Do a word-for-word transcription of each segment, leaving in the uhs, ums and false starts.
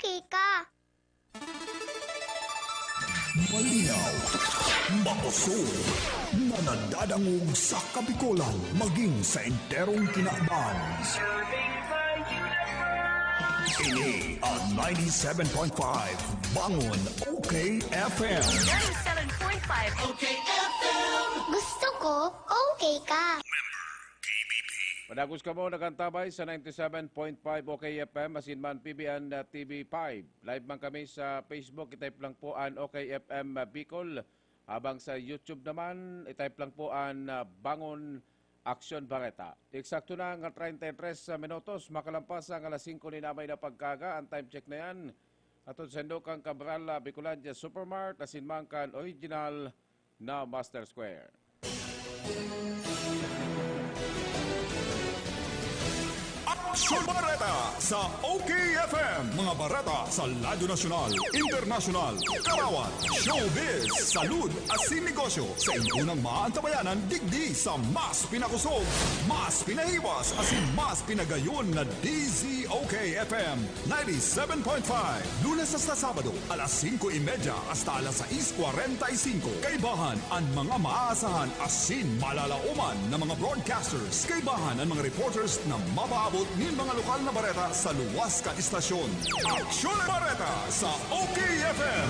okay ka. Malinaw, makusog, na nadadangog sa Kabikolan, maging sa enterong kinaban. Ini ang ninety-seven point five Bangon O K F M. Ninety-seven point five O K F M. Gusto ko, okay ka. Padagos kamo nakantabay sa ninety-seven point five O K F M, asin man P B N T V five. Live man kami sa Facebook, i-type lang po an O K F M Bicol. Habang sa YouTube naman, i-type lang po an, ah, Bangon Aksyon Bareta. Eksakto na ang treinta y tres minutos, makalampas ang alas singko nin amay na pagkaaga, ang time check na yan. Hatod saindo kan Cabral, ah, Bicolandia Supermart, asin man kan original na Master Square. Aksyon Bareta sa O K F M. Mga bareta sa lado nasyonal, internasyonal, karawat, showbiz, salud, asin negosyo. Saindo nang maantabayanan digdi sa mas pinakosog, mas pinahiwas, asin mas pinagayon na D Z O K F M. Ninety-seven point five, Lunes hasta Sabado, alas singko y media hasta alas sais kwarenta y singko. Kaibahan an mga maaasahan asin malalaoman na mga broadcasters. Kaibahan an mga reporters na mapaabot nin mga lokal na bareta sa luwas kan istasyon. Aksyon Bareta sa O K F M.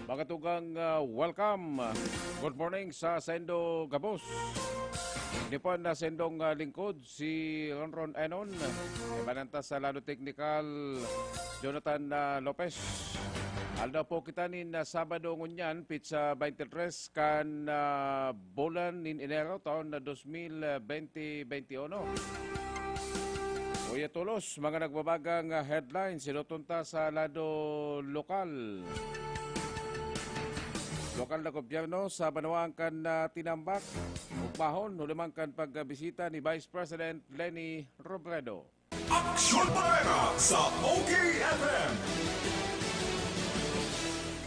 Mga tugang, ah, welcome. Good morning sa saindo gabos. Ini po an saindong, ah, lingkod, si Ronron Enon. Kaibahan ta sa lado teknikal, Jonathan, ah, Lopez. Aldaw po kita nin, ah, Sabado ngunyan, pitsa twenty-three kan, ah, bulan nin Enero, taon na dos mil bente, bente uno. Kuya Tulos, mga nagbabagang, ah, headlines, sinutunta sa lado lokal. Lokal na gobyerno sa banwaan kan, ah, Tinambac, ugmahon, huli man kan pagbisita ni Vice President Leni Robredo. Aksyon Bareta sa O K F M.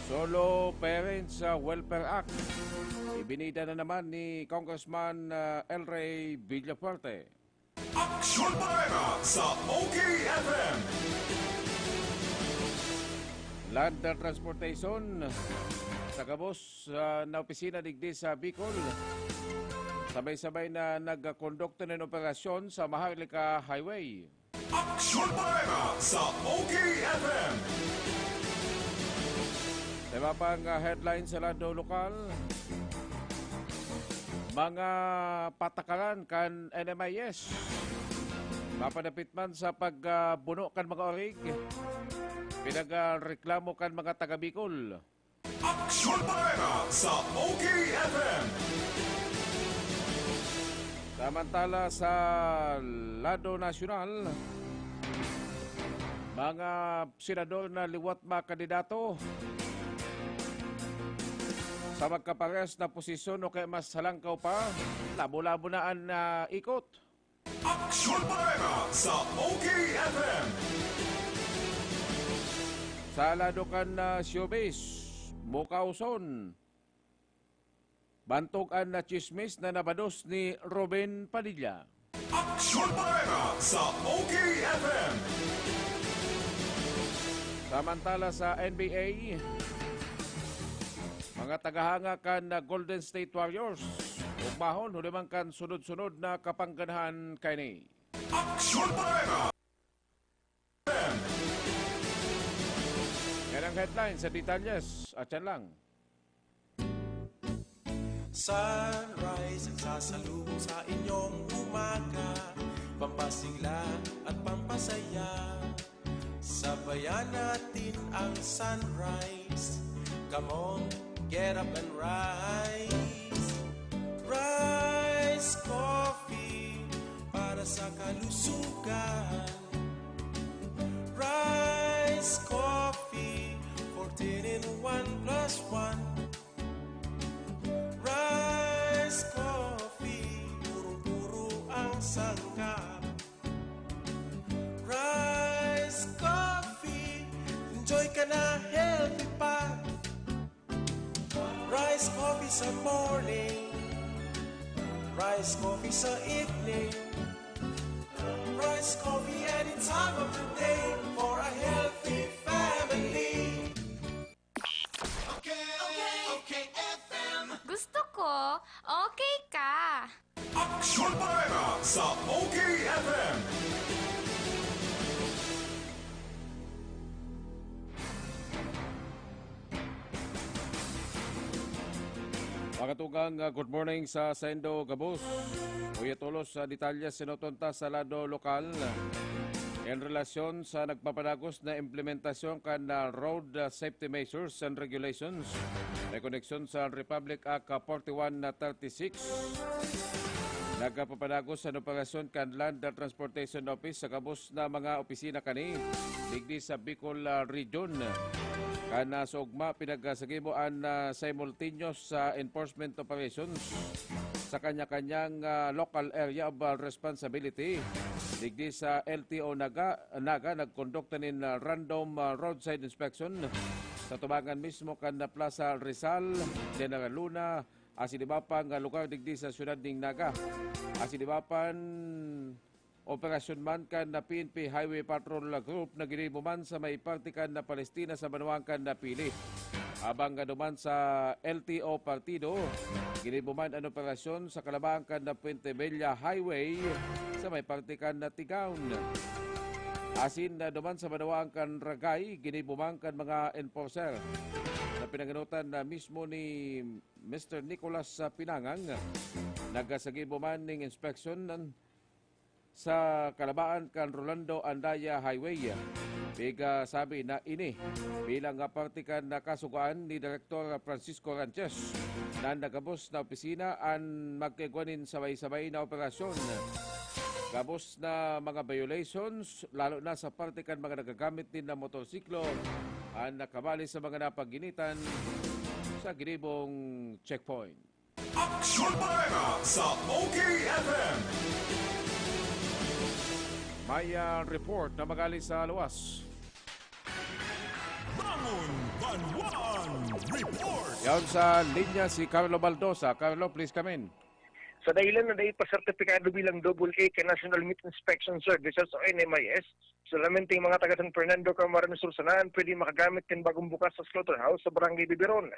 Solo Parents, ah, Welfare Act. Ibinida na naman ni Congressman, ah, El Rey Villafuerte. Aksyon Bareta sa O K F M. Land Transportation, sa gabos, ah, na opisina digdi sa Bicol, sabay-sabay na nagkondukto nin operasyon sa Maharlika Highway. Aksyon Bareta sa O K F M. Sa iba pang, ah, headline sa lado lokal, mga patakaran kan N M I S. Mapadapit man sa pag, ah, buno kan mga orig, pinagreklamo kan mga taga Bicol. Aksyon Bareta sa O K F M. Samantala sa lado nasyonal, mga senador na liwat makandidato sa magkaparehas na posisyon o kaya mas halangkaw pa, labo-labo na an, ah, ikot. Aksyon Bareta sa O K F M. Sa lado kan, ah, showbiz, mukauson, bantog an, ah, chismis na nabados ni Ruben Padilla. Aksyon Bareta sa O K F M. Samantala sa N B A, mga tagahanga kan, ah, Golden State Warriors, ugmahon huli man kan sunod-sunod na kapangganahan kaini. Aksyon Bareta. Yan ang headline sa detalyes. At yan lang. Sunrise ang sasalubong sa inyong umaga, pampasigla at pampasaya. Sabayan natin ang sunrise. Come on, get up and rise. Rise Coffee para sa kalusugan. Rise Coffee, fourteen in one plus one. Rise Coffee, purong-puro ang sangkap. Rise ka na healthy pa. Rice coffee sa morning, rice coffee sa evening, rice coffee any time of the day for a healthy family. Okay, okay, okay, F M. Gusto ko, okay ka. Aksyon Bareta sa O K F M. Mga tugang, ah, good morning sa saindo gabos. Uya tolos sa detalye, sinoton ta sa lado lokal. En relasyon sa nagpapadagos na implementasyon kan, ah, road, ah, safety measures and regulations, may koneksyon sa Republic Act, ah, forty-one thirty-six. Nagpapadagos an operasyon kan Land Transportation Office sa gabos na mga opisina kani digdi sa Bicol, ah, Region. Kan, ah, sa ugma, pinagsagimo an, ah, simultaneous, ah, enforcement operations sa kanya-kanyang, ah, local area of, ah, responsibility. Digdi sa L T O Naga, Naga nagkondukta nin, ah, random, ah, roadside inspection sa tubangan mismo kan, ah, Plaza Rizal, General Luna, asin iba pang, ah, lugar digdi sa siyudad nin Naga. Asin iba pang operasyon man kan na P N P Highway Patrol Group na ginibo man sa may parte kan na Palestina sa banwaan kan Napili. Abang nga duman sa L T O Partido, ginibo man an operasyon sa kalabaan kan na Puente Vella Highway sa may parte kan na Tigaon. Asin na duman sa banwaan kan Ragay, ginibo man kan mga enforcer na pinangenotan na mismo ni Mister Nicolas, ah, Pinangang. Nagsagibo man ning inspeksyon sa kalabaan kan Rolando Andaya Highway. Piga sabi na ini bilang nga parte kan nakasugoan ni Direktor Francisco Ranches na nagabos na opisina an magkaigwa nin sabay-sabay na operasyon. Gabos na mga violations, lalo na sa parte kan mga nagagamit din ng motorsiklo, ang nakabali sa mga napaginitan sa ginibong checkpoint. Aksyon Bareta sa O K F M. May, ah, report na mag-ali sa luwas. Bangon Banwaan Report. Yaon sa linya si Carlo Baldosa. Carlo, please come in. Sa dahilan na dai pa sertipikado bilang double A kan National Meat Inspection Services o N M I S, solamente ang mga taga San Fernando, Camarines Sur sana an pwede makagamit kan bagong bukas sa slaughterhouse sa Barangay Bibiron.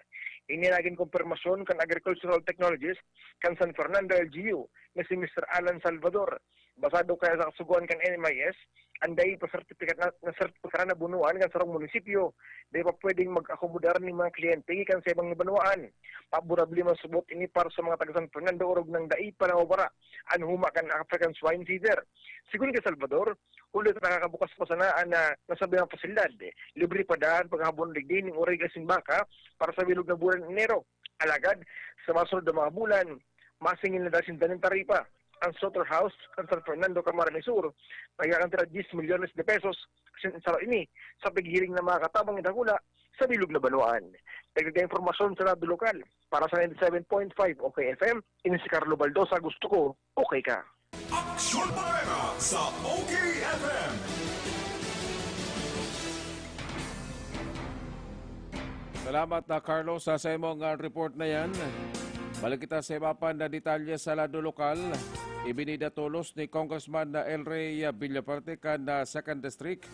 Ini nagin kumpirmasyon kan agricultural technologist kan San Fernando L G U na si Mister Alan Salvador. Basado kaya sa kasugoan kan N M I S, an dai pa sertipikat na, na sertipikado na bunuan kan sarong munisipyo, dai pa pwedeng mag-akomodar nin mga kliyente gikan sa ibang banwaan. Paborable man subot ini para sa mga taga San Fernando orog nang dai pa nawawara an huma kan African Swine Fever. Sigon ki Salvador, huli ta nakakabukas pa sana an, ah, nasabihang pasilidad, libre pa daa an paghahabon digdi nin orig asin baka para sa bilog na bulan nin Enero. Alagad, sa masunod na mga bulan, masingil na daa sinda nin taripa. An slaughterhouse kan San Fernando, Camarines Sur, nagkakantidad diyes milyones de pesos, asin saro ini sa paghihiling na makakatabang na dakula sa bilog na banwaan. Dagdag na impormasyon sa lado lokal. Para sa ninety-seven point five O K F M, ini si Carlo Baldosa, gusto ko, okay ka. Aksyon Bareta sa O K F M. Salamat na, Carlo, sa saimong, ah, report na yan. Balik kita sa iba pa na detalye sa lado lokal. Ibinida tolos ni Congressman na El Rey, ah, Villaparte kan, ah, Second District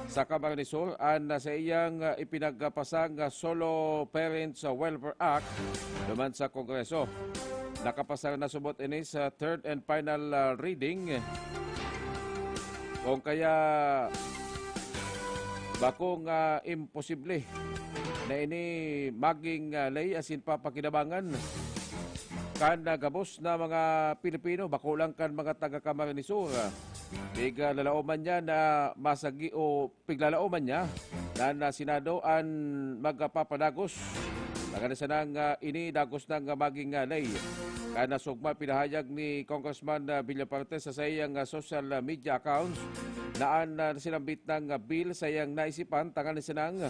sa Camarines Sur an, ah, sa iyang, ah, ipinagpasang, ah, Solo Parents, ah, Welfare Act duman sa Kongreso. Nakapasar na subot ini sa third and final, ah, reading. Kung kaya, bakong, ah, imposible na ini maging, ah, ley asin papakinabangan kan, ah, gabos na mga Pilipino, bako lang kan mga taga Camarines Sur. Pig, ah, lalaoman niya na masagi o piglalaoman niya na, na Senado an magpapadagos. Tanganing sanang, ah, ini dagos nang, ah, maging, ah, ley. Kan nasugma, pinahayag ni Congressman, ah, Villaparte sa saiyang, ah, social, ah, media accounts na an, ah, sinambit nang, ah, bill saiyang naisipan tanganing sanang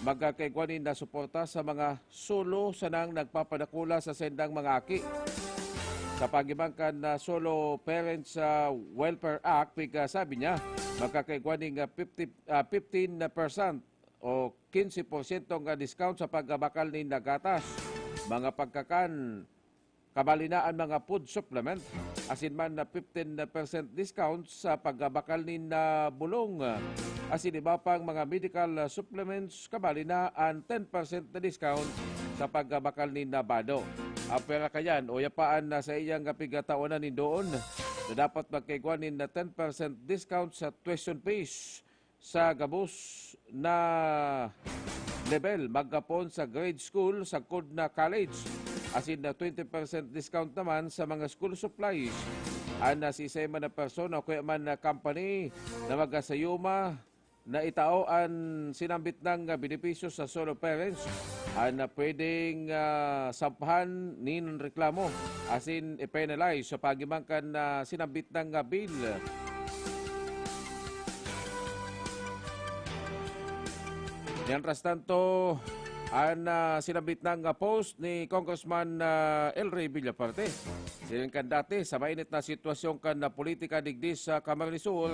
magkakaigwa nin, ah, suporta sa mga solo sanang nagpapadakula sa saindang mga aki. Sa pagibang kan, ah, Solo Parents, ah, Welfare Act, pig, ah, sabi niya, magkakaigwa ning, ah, fifty, ah, fifteen percent o quince porsyento nga discount sa pagbakal nin gatas, mga pagkakan, kabali na an mga food supplement, asin man na fifteen percent discount sa pagbakal nin, ah, bulong, asin iba pang mga medical, ah, supplements, kabali na an ten percent na discount sa pagbakal nin, ah, bado. Apwera kayan, uya pa an, ah, saiyang pigatawanan nin doon na dapat magkaigwa nin, ah, ten percent discount sa tuition fees sa gabos na level, magkapon sa grade school, sagkod na college, asin na twenty percent discount naman sa mga school supplies. An nasisay man na persona o kaya man na company na magasayuma na itao an sinambit nang benepisyo sa solo parents, an na pwedeng, ah, sampahan nin reklamo asin i-penalize sa pagimangkan na sinambit nang, ah, bill. Mientras tanto, an, ah, sinambit nang, ah, post ni Congressman, ah, El Rey Villaparte. Siring kan dati, sa mainit na sitwasyon kan, ah, politika digdi sa Camarines Sur,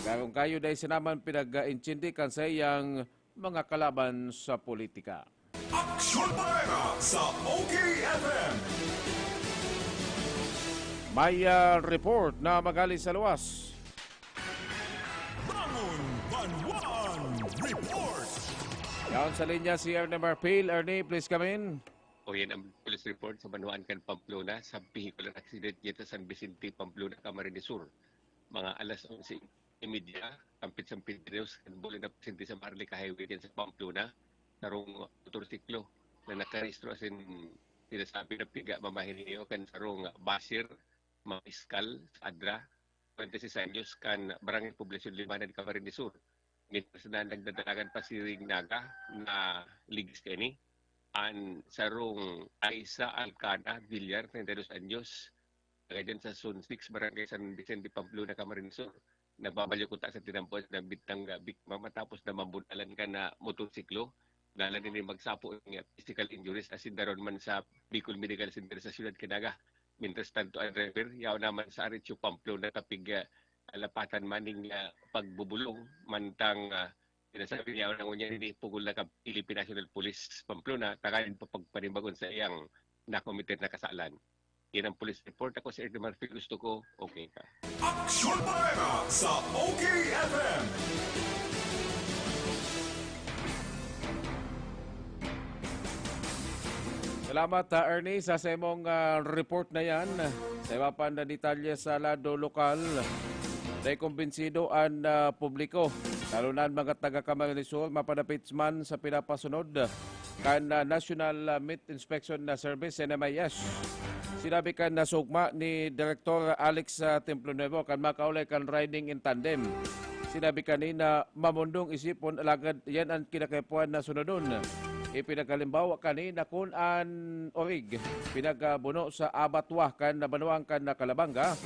karong kayo dai sinaman pinag-intindi kan saiyang mga kalaban sa politika. Aksyon Bareta sa O K F M. May, ah, report na magaling sa luwas. Bangon Banwaan Report. Yaon sa linya si Ernie Marfil. Ernie, please come in. O yan ang police report sa banwaan kan Pamplona sa vehicular accident dito sa San Vicente, Pamplona, Camarines Sur. Mga alas onse y media, kampit San Pedro, kan Bola na Vicente sa Marlica Highway din sa Pamplona, sarong motorsiklo na nakarehistro asin sinasabi na piga mamahineo kan sarong basher, mapiskal sa Adra, twenty-six anyos, kan Barangay Poblacion Lima na di Camarines Sur. Mientras na nagdadalagan pa si Ring Naga na ligis kaini, an sarong Aisa Alcana Villar, treinta y dos anyos, taga dyan sa Zone six, Barangay San Vicente, Pamplona, Camarines Sur. Nagbabalyo kuta sa tinampo na bitang, ah, biktima matapos na mabunalan kan motorsiklo. Dalan ini magsapo ng physical injuries asin daron man sa Bicol Medical Center sa siyudad kan Naga. Mientras tanto, ang driver, yaon naman sa Arecho, Pamplona, kapig, ah, alapatan man ning, ah, pagbubulong, mantang, ah, sinasabi niya na ngunyan ini pugol na kan Philippine National Police, Pamplona, tanganing papagpanibagon sa iyang nakometer na kasalan. Yan ang police report. Ako si Eddie Marfil, gusto ko, okay ka. Aksyon Bareta sa O K F M. Salamat, ah, Ernie, sa saimong, ah, report na yan. Sa iba pa na detalye sa lado lokal, dai kumbinsido an, ah, publiko, lalo na an mga taga Camarines Sur, mapadapit man sa pinapasunod kan, ah, National, ah, Meat Inspection na Service, N M I S. Sinabi kan nasugma ni Direktor Alex, ah, Templonuevo kan makaulay kan riding in tandem. Sinabi kanina, mamundong isipon, alagad yan ang kinakaipuhan na sunodon. Ipinaghalimbawa kanina kun an orig pinagbuno sa abatwa kan banwaan kan Calabanga,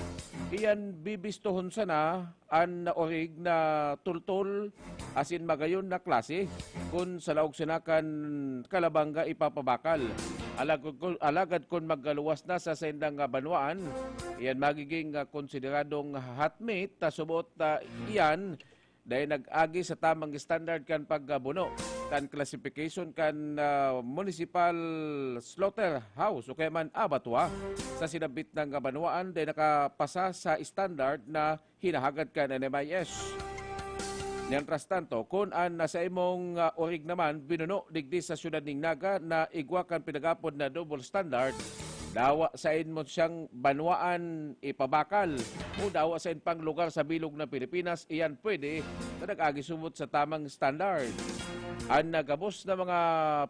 iyan bibistohon sana an orig na tultol asin magayon na klase kun sa laog sana kan Calabanga ipapabakal. Alagad kun, alagad kun magkaluwas na sa saindang, ah, banwaan, iyan magiging, ah, konsideradong hot meat, ta subot, ah, iyan dai nag-agi sa tamang standard kan pagbuno kan classification kan, ah, Municipal Slaughterhouse o kaya man abattoir sa sinambit na banwaan dai nakapasa sa standard na hinahagad kan N M I S. Mientras tanto, kun an saimong, ah, orig naman binuno digdi sa siyudad nin Naga na igwa kan pinagapod na double standard, dawa sain mo siyang banwaan ipabakal o dawa sain pang lugar sa bilog na Pilipinas, iyan pwede na nag-agi subot sa tamang standard. An gabos na mga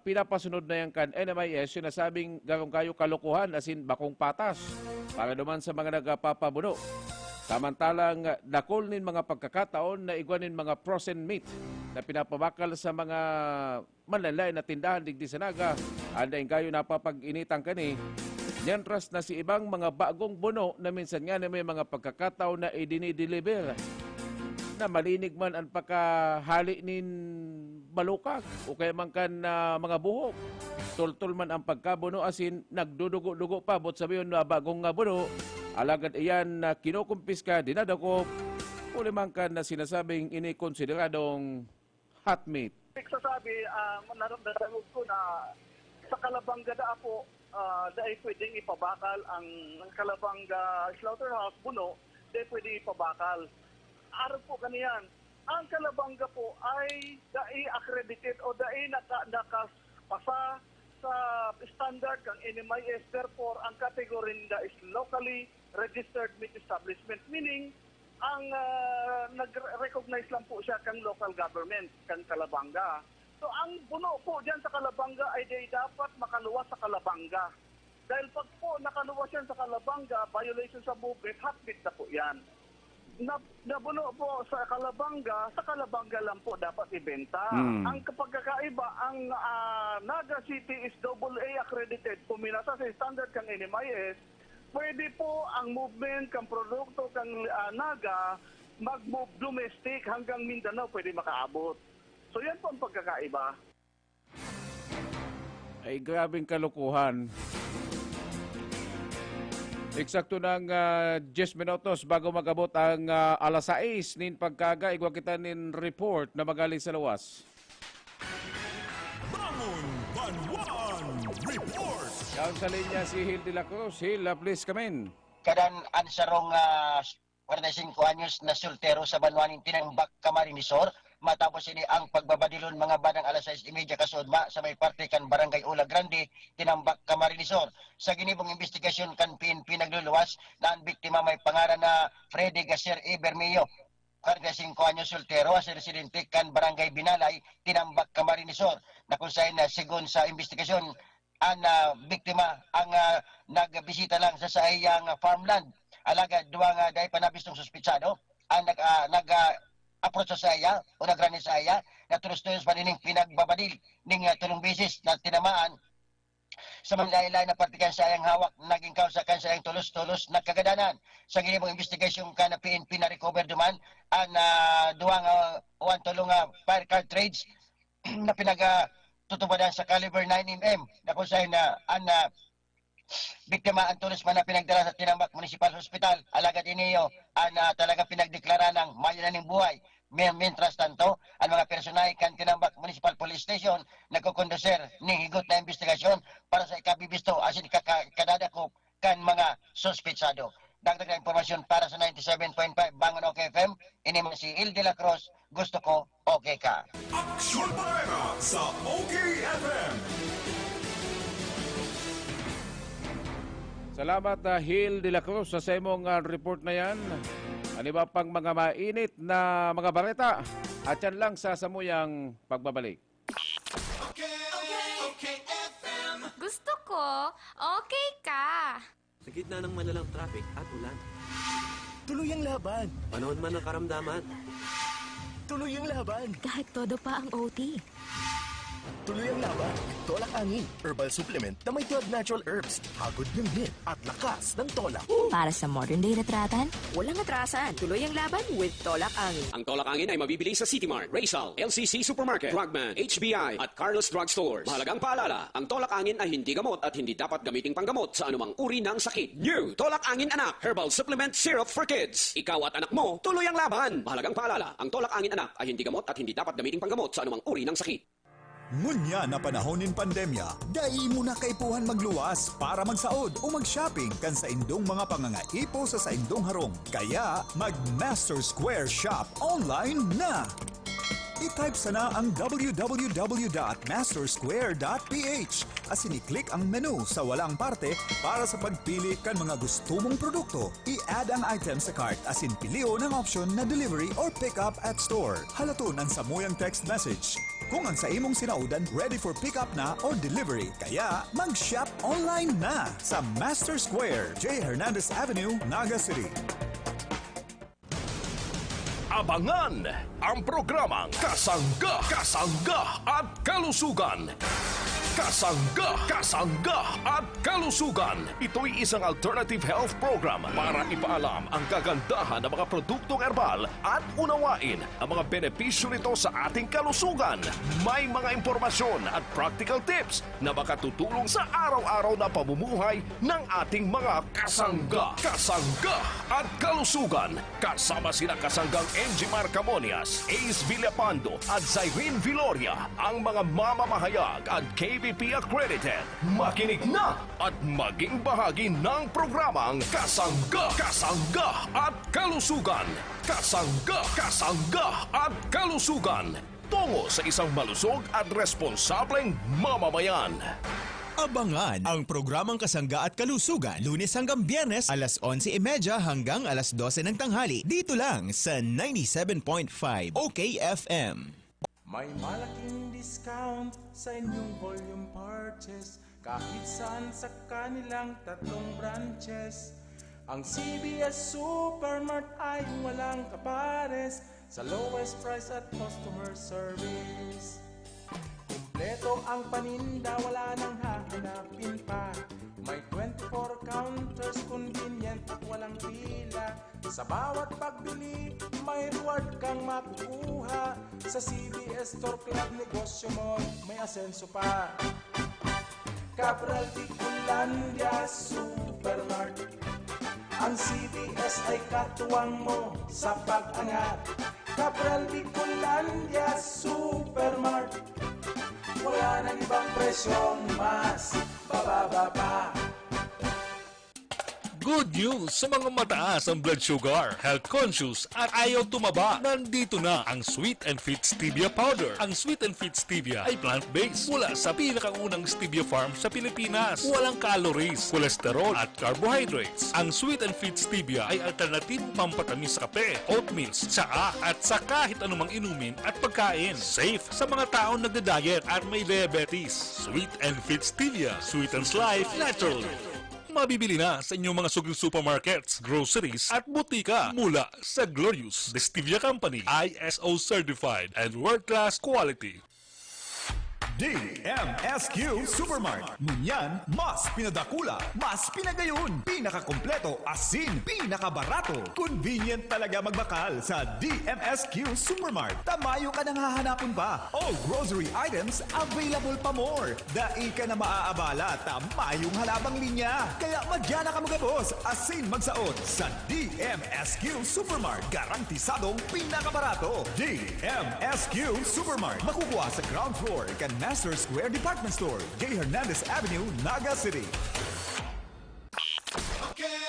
pinapasunod na yan kan N M I S, sinasabing garong kayo kalokohan asin bakong patas para duman sa mga nagpapabuno. Samantalang dakul nin mga pagkakataon na igwa nin mga frozen meat na pinapabakal sa mga manlaen-laen na tindahan digdi sa Naga, an daing kayo napapag-initan kani. Mientras na si ibang mga bagong buno na minsan nga na may mga pagkakataon na idinideliver na malinig man an pakahali nin balukag o kaya man kan, ah, mga buhok. Tultol man ang pagkabuno asin nagdudugo-dugo pa, buot sabihon na bagong nga buno. Alagad iyan na kinukumpiska, dinadakop, huli man kan na sinasabing ini konsideradong hot meat. Sasabi, ah, naramdaman ko na sa Calabanga daa po, ah, dai pwedeng ipabakal ang Calabanga Slaughterhouse, Buno, dai pwedeng ipabakal. Arog po kaniyan, ang Calabanga po ay dai accredited o dai naka-, nakapasa sa standard kan N M I S. Therefore, ang category ninda is locally registered meat establishment, meaning ang, ah, nag-recognize lang po siya kang local government, kang Calabanga. So, ang Buno po diyan sa Calabanga ay di dapat makaluwas sa Calabanga. Dahil pag po nakaluwas yan sa Calabanga, violation sa movement, hotbed na po yan. Na, na Buno po sa Calabanga, sa Calabanga lang po dapat ibenta. Hmm. Ang kapagkakaiba, ang, ah, Naga City is double A accredited. Kung minasa sa standard kang N M I S, pwede po ang movement kang produkto kang, ah, Naga mag-move domestic hanggang Mindanao pwede makaabot. So, yan po ang pagkakaiba. Ay, grabeng kalokohan. Eksakto ng, ah, diyes minutos bago mag-abot ang, ah, alas sais nin pagkaga, igwa kita nin report na magaling sa luwas. Bangon Banwaan Report! Down sa linya si Hil de la Cruz. Hil, ah, please come in. Kadan an sarong, ah, kwarenta y singko anyos na soltero sa banwa nin Tinambak, Camarines Sur, matapos ini ang pagbabadilon mga bandang alas sais y media kasuodma sa may parte kan Barangay Ula Grande, Tinambak, Camarines Sur. Sa ginibong imbestigasyon kan P N P, nagluluwas na an biktima may pangaran na Freddy Gaser E. Bermeo, kwarenta y singko anyos, soltero, asin residente kan Barangay Binalay, Tinambak, Camarines Sur, na kung saen na, segun sa imbestigasyon, an, ah, biktima ang, ah, nagbisita lang sa saiyang, ah, farmland. Alagad duwa nga dai pa nabistong suspetsado ang nag, ah, nag, ah, approach sa iya o nagrani sa iya na tulos-tulos pa nining pinagbabadil ning, ah, tulong beses na tinamaan sa mga lain-lain na parte kan saiyang hawak, naging kausa kan saiyang tulos-tulos na kagadanan. Sa ginibong imbestigasyon kan P N P, na-recover duman an, ah, duwa nga o an tulo nga fire cartridge na pinagtutubadan sa caliber nine M M na kung saen na an, ah, biktima an tulos man na pinagdara sa Tinambak Municipal Hospital. Alagad ini, oh, an, ah, talaga pinagdeklara nang mayo na ning buhay. Mi-, mientras tanto, ang mga personahe kan Tinambak Municipal Police Station nagkokonduser ning higot na imbestigasyon para sa ikabibisto asin ikaka-, ikadadakop kan mga suspetsado. Dagdag na impormasyon para sa ninety-seven point five Bangon OK F M, ini man si Il de la Cruz, gusto ko, okay ka. Aksyon Bareta sa OK F M. Salamat, ah, Hil de la Cruz, sa saimong, ah, report na yan. An iba pang mga mainit na mga bareta, at yan lang sa samuyang pagbabalik. Gusto ko, okay ka. Sa gitna ng malalang traffic at ulan. Tuloy ang laban. Panahon man ng karamdaman. Tuloy ang laban. Kahit todo pa ang O T. Tuloy ang laban. Tolak angin. Herbal supplement na may twelve natural herbs. Hagod ng hit at lakas ng tolak. Para sa modern day na tratan, walang atrasan. Tuloy ang laban with Tolak Angin. Ang Tolak Angin ay mabibili sa City Mart, Rizal, L C C Supermarket, Drugman, H B I, at Carlos Drug Stores. Mahalagang paalala, ang Tolak Angin ay hindi gamot at hindi dapat gamiting panggamot sa anumang uri ng sakit. New Tolak Angin Anak Herbal Supplement Syrup for Kids. Ikaw at anak mo, tuloy ang laban. Mahalagang paalala, ang Tolak Angin Anak ay hindi gamot at hindi dapat gamiting panggamot sa anumang uri ng sakit. Ngunyan na panahon nin pandemya, dai mo na kaipuhan magluwas para magsaod o mag-shopping kan saindong mga pangangaipo sa saindong harong. Kaya, mag-Master Square Shop online na! I-type sana ang w w w dot master square dot p h asin i-click ang menu sa walang parte para sa pagpili kan mga gusto mong produkto. I-add ang item sa cart asin pilion ang option na delivery or pick up at store. Halaton ang samuyang text message kung ang sa imong sinaodan ready for pick up na or delivery. Kaya mag-shop online na sa Master Square, J Hernandez Avenue, Naga City. Abangan ang programang Kasangga, Kasangga at Kalusugan. Kasangga, kasangga at kalusugan. Ito'y isang alternative health program para ipaalam ang kagandahan ng mga produktong herbal at unawain ang mga benepisyo nito sa ating kalusugan. May mga impormasyon at practical tips na makatutulong sa araw-araw na pamumuhay ng ating mga kasangga, kasangga at kalusugan. Kasama sina kasanggang Enjimar Camonias, Ace Villapando at Zyrene Viloria, ang mga mamamahayag at K B P accredited. Makinig na at maging bahagi ng programang Kasangga, Kasangga at Kalusugan. Kasangga, Kasangga at Kalusugan. Tungo sa isang malusog at responsableng mamamayan. Abangan ang programang Kasangga at Kalusugan, Lunes hanggang Biyernes, alas onse y media hanggang alas dose ng tanghali, dito lang sa ninety-seven point five O K F M. May malaking discount sa inyong volume purchase kahit saan sa kanilang tatlong branches. Ang C B S Supermart ay walang kapares sa lowest price at customer service. Kompleto ang paninda, wala nang hahanapin pa. May twenty-four counters, convenient at walang pila. Sa bawat pagbili, may reward kang makukuha. Sa C B S Store Club, negosyo mo may asenso pa. Cabral Bicolandia Supermart. Ang C B S ay katuwang mo sa pag-angat. Cabral Bicolandia Supermart. Wala nang ibang presyong mas bababa pa. Good news sa mga mataas ang blood sugar, health conscious, at ayaw tumaba. Nandito na ang Sweet and Fit Stevia Powder. Ang Sweet and Fit Stevia ay plant-based. Mula sa pinakaunang stevia farm sa Pilipinas. Walang calories, cholesterol, at carbohydrates. Ang Sweet and Fit Stevia ay alternatibong pampatamis sa kape, oatmeal, tsaa, at sa kahit anumang inumin at pagkain. Safe sa mga taong nagda-diet at may diabetes. Sweet and Fit Stevia. Sweetens life naturally. Mabibili na sa inyong mga suging supermarkets, groceries, at butika mula sa Glorious, The Stevia Company, I S O certified and world-class quality. D M S Q Supermart. Ngunyan, mas pinadakula, mas pinagayon, pinakakompleto, asin pinakabarato. Convenient talaga magbakal sa D M S Q Supermart. Ta mayo ka nang hahanapon pa. All grocery items available pa more. Dai ka na maaabala ta mayong halabang linya. Kaya madya na kamo gabos, asin magsaot sa D M S Q Supermart. Garantisadong pinakabarato. D M S Q Supermart. Makukuha sa ground floor kan Master Square Department Store, J Hernandez Avenue, Naga City. Okay,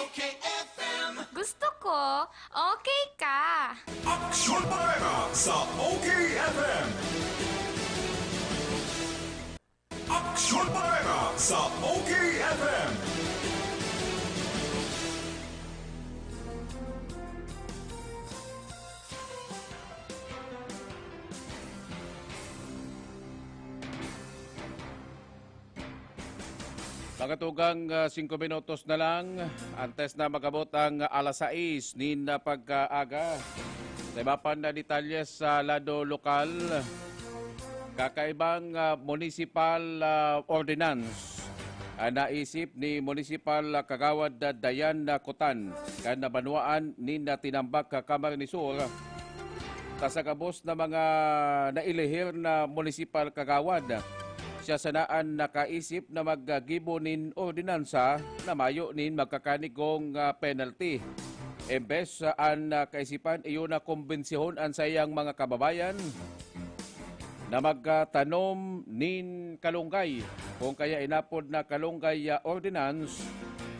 okay, F M. Gusto ko, okay ka. Aksyon Bareta sa O K F M. Aksyon Bareta sa O K F M. Mga tugang, ah, singko minutos na lang antes na mag-abot ang alas sais nin, ah, pagkaaga. Sa iba pang, ah, detalye sa lado lokal, kakaibang, ah, municipal, ah, ordinance ang naisip ni Municipal, ah, Kagawad, ah, Dayan, ah, Kutan kan nabanwaan nin, ah, Tinambac, ah, Camarines Sur. Ta sa gabos na mga nailihir na municipal kagawad, siya sana an nakaisip na maggibo nin ordinansa na mayo nin magkakanigong, ah, penalty. Embes, ah, an, ah, kaisipan iyo na kombensyahon an saiyang mga kababayan na magtanom nin kalunggay, kung kaya inapod na kalunggay, ah, ordinance,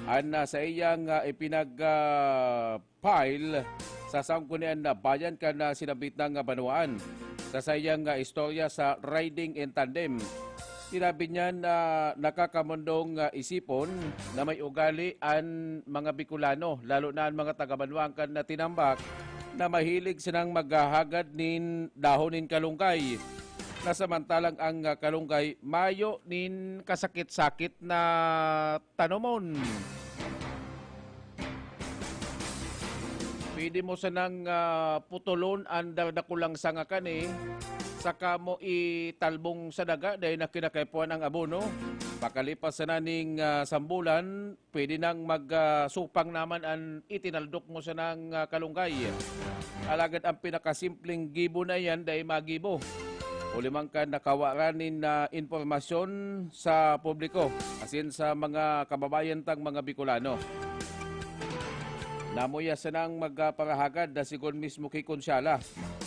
an, ah, saiyang, ah, ipinag, ah, file sa Sanggunian na Bayan kan, ah, sinambit na banwaan. Sa saiyang, ah, istorya sa Riding in Tandem, sinabi niya na nakakamundong, ah, isipon na may ugali an mga Bicolano, lalo na an mga taga-banwaan kan, ah, Tinambac, na mahilig sanang maghahagad nin dahon nin kalunggay, na samantalang ang, ah, kalunggay mayo nin kasakit-sakit na tanomon. Pwede mo sanang, ah, putulon an dadakulang sanga kani, saka mo italbong sa daga, dai na kinakaipuhan ang abono. Pakalipas sana ning, ah, sambulan, pwede nang mag, ah, supang naman an itinaldok mo sanang, ah, kalunggay. Alagad ang pinakasimpleng gibo na iyan, dai magibo. Huli man kan nakawaran nin, ah, impormasyon sa publiko, asin sa mga kababayan tang mga Bicolano. Namuya sanang magparahagad na sigon mismo ki Konsyala.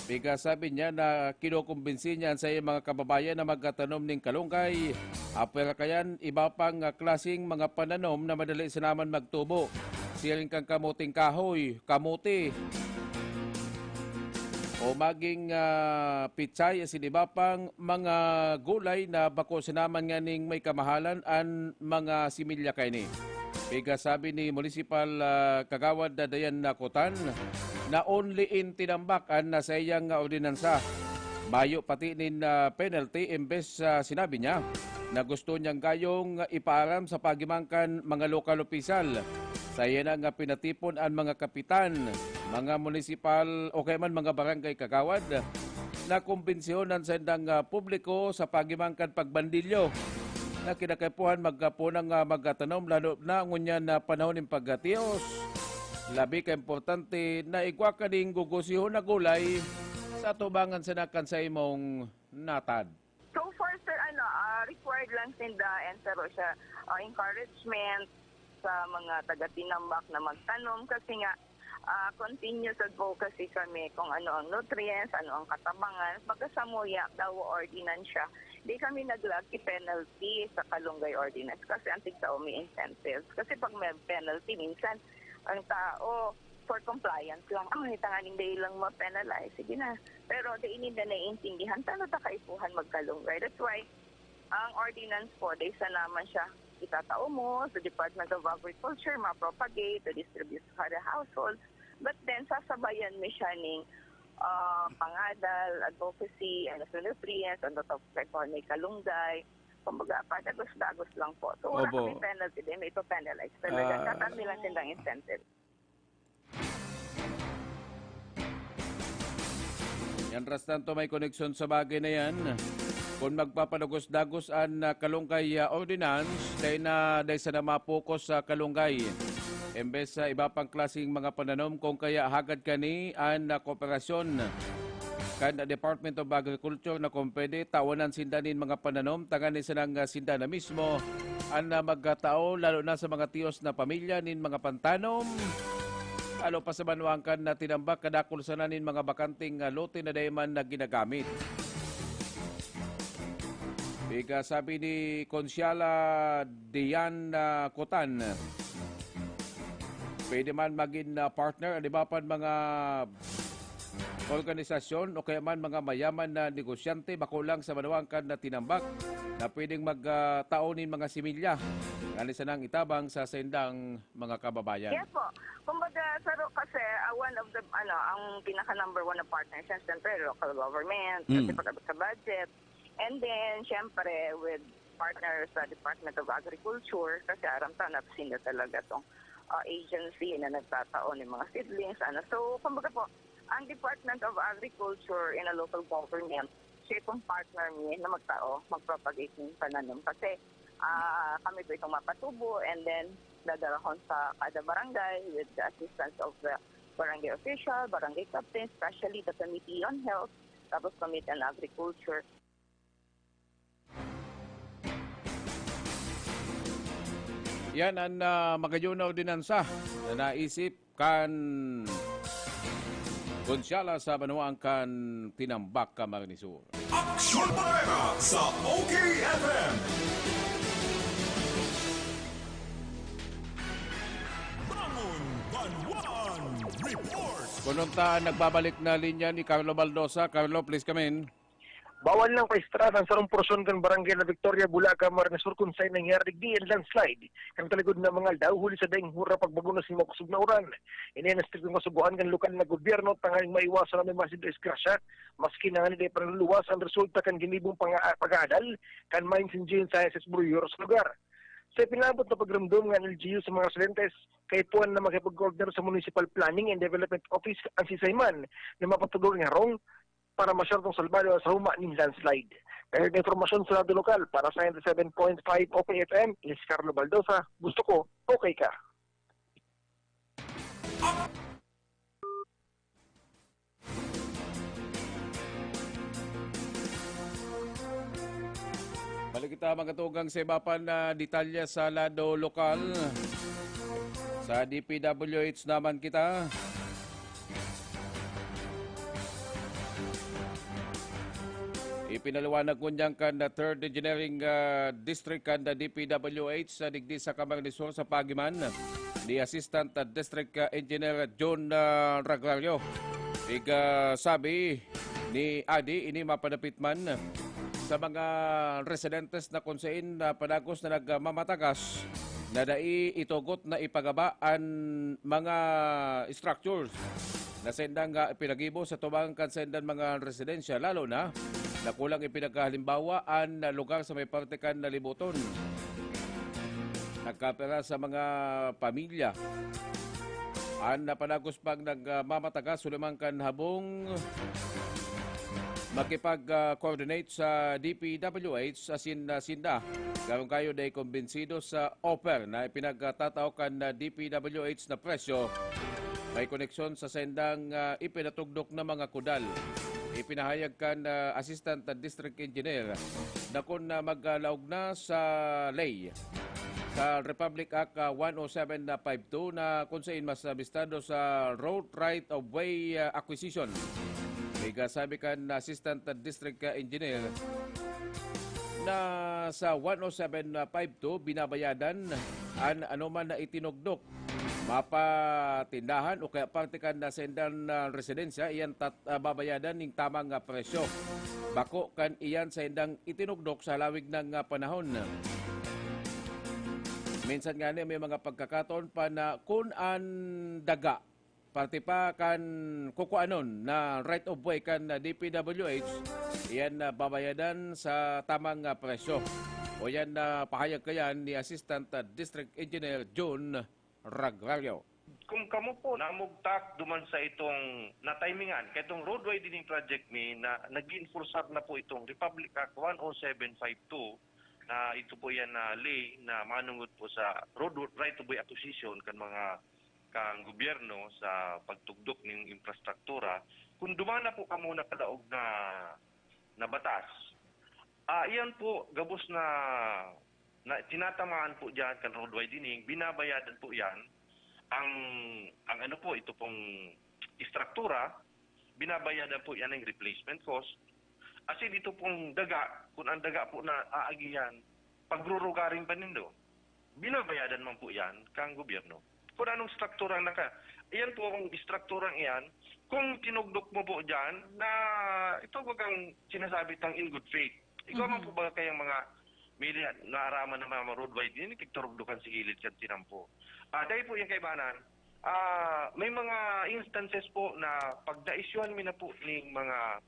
Pigasabi niya na kinukumbinsi niya an saiyang mga kababayan na magtanom nin kalunggay, apwerkayan iba pang, ah, klaseng mga pananom na madali sinaman magtubo. Siring kan kamuting kahoy, kamote, o maging, ah, pitsay asin iba pang mga gulay na bako sinaman nganing may kamahalan an mga similya kaini. Pigasabi ni Municipal, ah, Kagawad Dayan Nakutan na only in tinambak an saiyang ordinansa. Mayo pati nin, ah, penalty, imbes, ah, sinabi niya na gusto niyang gayong ipaaram sa pagimangkan mga lokal opisyal. Saiya na nga pinatipon an mga kapitan, mga munisipal o kaya man mga barangay kagawad na kumbinsihon an saindang, ah, publiko sa pagimangkan pagbandilyo na kinakaipuhan magkapo ng, ah, magatanom, lalo na ngunyan na panahon nin pagkatios. Labi ka importante na igwa ka ning gugusihon na gulay sa atubangan sana kan sa imong natad. So far, sir, ano, ah, required lang sinda and pero siya, ah, encouragement sa mga taga-tinambak na magtanom kasi nga, ah, continuous advocacy kami kung ano ang nutrients, ano ang katabangan. Pagka samuya, dawa ordinance siya. Di kami naglag ki penalty sa Kalunggay Ordinance kasi ang tigtao may incentives. Kasi pag may penalty, minsan ang tao for compliance lang. "Ay, tanganing dai lang ma-penalize." Sige na. Pero dai ninda naiintindihan, tano ta kaipuhan magkalunggay. That's why, ang ordinance po, dai sa naman siya itatao mo sa Department of Agriculture, ma-propagate, to distribute sa kada household. But then, sasabayan mo siya ning, ah, pangadal, advocacy, ano, sa nutrients, ano to, kaipuhan may kalunggay. Kumbaga, padagos-dagos lang po. So, wala Opo. kami penalty din, may ipa-penalize talaga. Ah. Tataan nilang sindang incentive. Yan, Ras, tanto may koneksyon sa bagay na yan. Kung magpapadagos-dagos an, ah, Kalunggay, ah, Ordinance, dai na, dai sana ma-focus sa kalunggay. Imbes sa iba pang klaseng mga pananom, kung kaya hagad kani an, ah, kooperasyon kan Department of Agriculture na kung pwede, tawanan sinda nin mga pananom, tanganing sanang, ah, sinda na mismo an, ah, magkatao, lalo na sa mga tiyos na pamilya nin mga pantanom. Lalo pa sa banwaan kan na tinambak, kadakul sana nin mga bakanteng, ah, lote na dai man na ginagamit. Pigasabi ni Konsyala Dian, ah, Cotan, pwede man magin, ah, partner, di ba, pan mga organisasyon o kaya man mga mayaman na negosyante, bako lang sa banwaan kan na tinambak na pwedeng mag, ah, tao nin mga similya ngani sanang itabang sa saindang mga kababayan. Yes po. Kumbaga, saro kasi, ah, one of the, ano, ang pinaka number one na partner siya, siyempre, local government, kasi Mm. pag sa budget. And then, siyempre, with partner sa Department of Agriculture, kasi aram ta na sila talaga tong, ah, agency na nagtatao ng mga seedlings, ano. So, kumbaga po, ang Department of Agriculture in a local government, siya itong partner mi na magtao, mag-propagate ng pananom. Kasi, ah, kami po itong mapatubo and then dadalahon sa kada barangay with the assistance of the barangay official, barangay captain, especially the Committee on Health, tapos Committee on Agriculture. Yan an, ah, magayon na ordinansa na naisip kan Konsyala sa banwaan kan Tinambak, Camarines Sur. Aksyon Bareta sa O K F M. Bangon Banwaan Report. Kunong ta, nagbabalik na linya ni Carlo Baldosa. Carlo, please come in. Bawal nang paestrada an sarong porsyon kan Barangay La Victoria, Bulacan, Camarines Sur, kun saen nangyari digdi an landslide kan kaligod na mga aldaw huli sa daing hora pagbago na sin makusog na uran. Ini an estriktong kasugoan kan lokal na gobyerno tanganing maiwasan an may masidesgrasya, maski na ngani dai pa naluluwas an resulta kan ginibong panga-, pag-aadal kan Mines and Geosciences Bureau sa lugar. Sa ipinabot na pagromdom kan L G U sa mga residentes, kaipuhan na makipag-coordinate sa Municipal Planning and Development Office an sisay man na mapatugdok nin harong para masyertong salbado sa huma nin landslide. Dahil may impormasyon sa lado lokal, para sa ninety-seven point five O K F M, is Carlo Baldosa, gusto ko, okay ka. Balik kita, mga tugang, sa iba pa na detalye sa lado lokal. Sa D P W H naman kita. Ipinaliwanag ngunyan kan Third Engineering, ah, District kan D P W H sa digdi sa Camarines Sur sa Pagiman ni Assistant, ah, District, ah, Engineer John, ah, Ragrario. Iga sabi ni Adi, ini mapadapit man sa mga residentes na kung sain na padagos na nagmamatagas na dai itugot na ipagaba an mga structures na sendang, ah, pinagibo sa tubang kan sendan mga residensya, lalo na na kulang ipinagkahalimbawa an lugar sa may parte kan Nalibuton. Nagkapira sa mga pamilya an napanagos pang nagmamatagas, huliman kan habong makipag-coordinate sa D P W H asin, ah, sinda. Karong kayo dai kumbinsido sa offer na ipinagtatao kan, ah, D P W H na presyo. May koneksyon sa sendang, ah, ipinatugdok na mga kudal. Ipinahayag kan, ah, Assistant District Engineer na kun, ah, maglaog na sa ley sa Republic Act, ah, one oh seven na five two na kung sain mas, ah, bistado sa road right of way, ah, acquisition. Igasabi kan Assistant District, ah, Engineer na sa one oh seven na five two binabayadan an anoman na itinugdok, mapa tindahan o kaya parte kan na sendan na residensya, iyan tat-, ah, babayadan ning tamang, ah, presyo. Bako kan iyan sa indang itinugdok sa halawig na, ah, panahon. Minsan ngani may mga pagkakataon pa na kun an daga, parte pa kan kukuanon na right of way kan D P W H, iyan na babayadan sa tamang, ah, presyo. O yan na pahayag kayan ni Assistant, ah, District Engineer Jun Ragrario. Kung kamo po namugtak duman sa itong natimingan, kaitong road widening project mi na nag-enforcer na po itong Republic Act one oh seven five two, na ito po yan na ley na manungod po sa road right of way acquisition kan mga kan gobyerno sa pagtugdok ning infrastruktura. Kung duman na po kamo nakalaog na, na batas, ah, iyan po gabos na, na tinatamaan po diyan kan road widening, binabayadan po yan ang, ang ano po, ito pong istruktura, binabayadan po yan ng replacement cost. Kasi dito pong daga, kung ang daga po na aagihan, pagrurugaring pa nindo, binabayadan man po yan kang gobyerno. Kung anong struktura ang naka, iyan po ang strukturang iyan, kung tinugdok mo po dyan, na ito bagang sinasabi tang in good faith. Ikaw man Mhm. po ba kayang mga mili na araman ng mga road widening, tigturugdukan sa gilid kan tinampo. Ah, dahil po yung kaibanan, ah, may mga instances po na pag na-issuehan mi na po ning mga,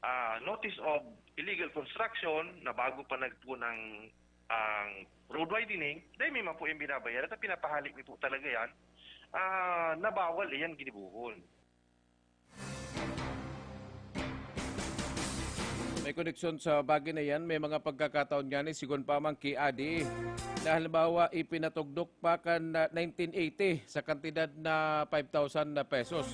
ah, notice of illegal construction na bago pa nagpo ng ang road widening, dahil may man po yung binabayaran at pinapahali mi po talaga yan, ah, na bawal iyan ginibohon. May koneksyon sa bagay na yan. May mga pagkakataon nga ni, sigon pa man ki Adi, na halimbawa, ipinatugdok pa kan, ah, nineteen eighty sa kantidad na five thousand na pesos.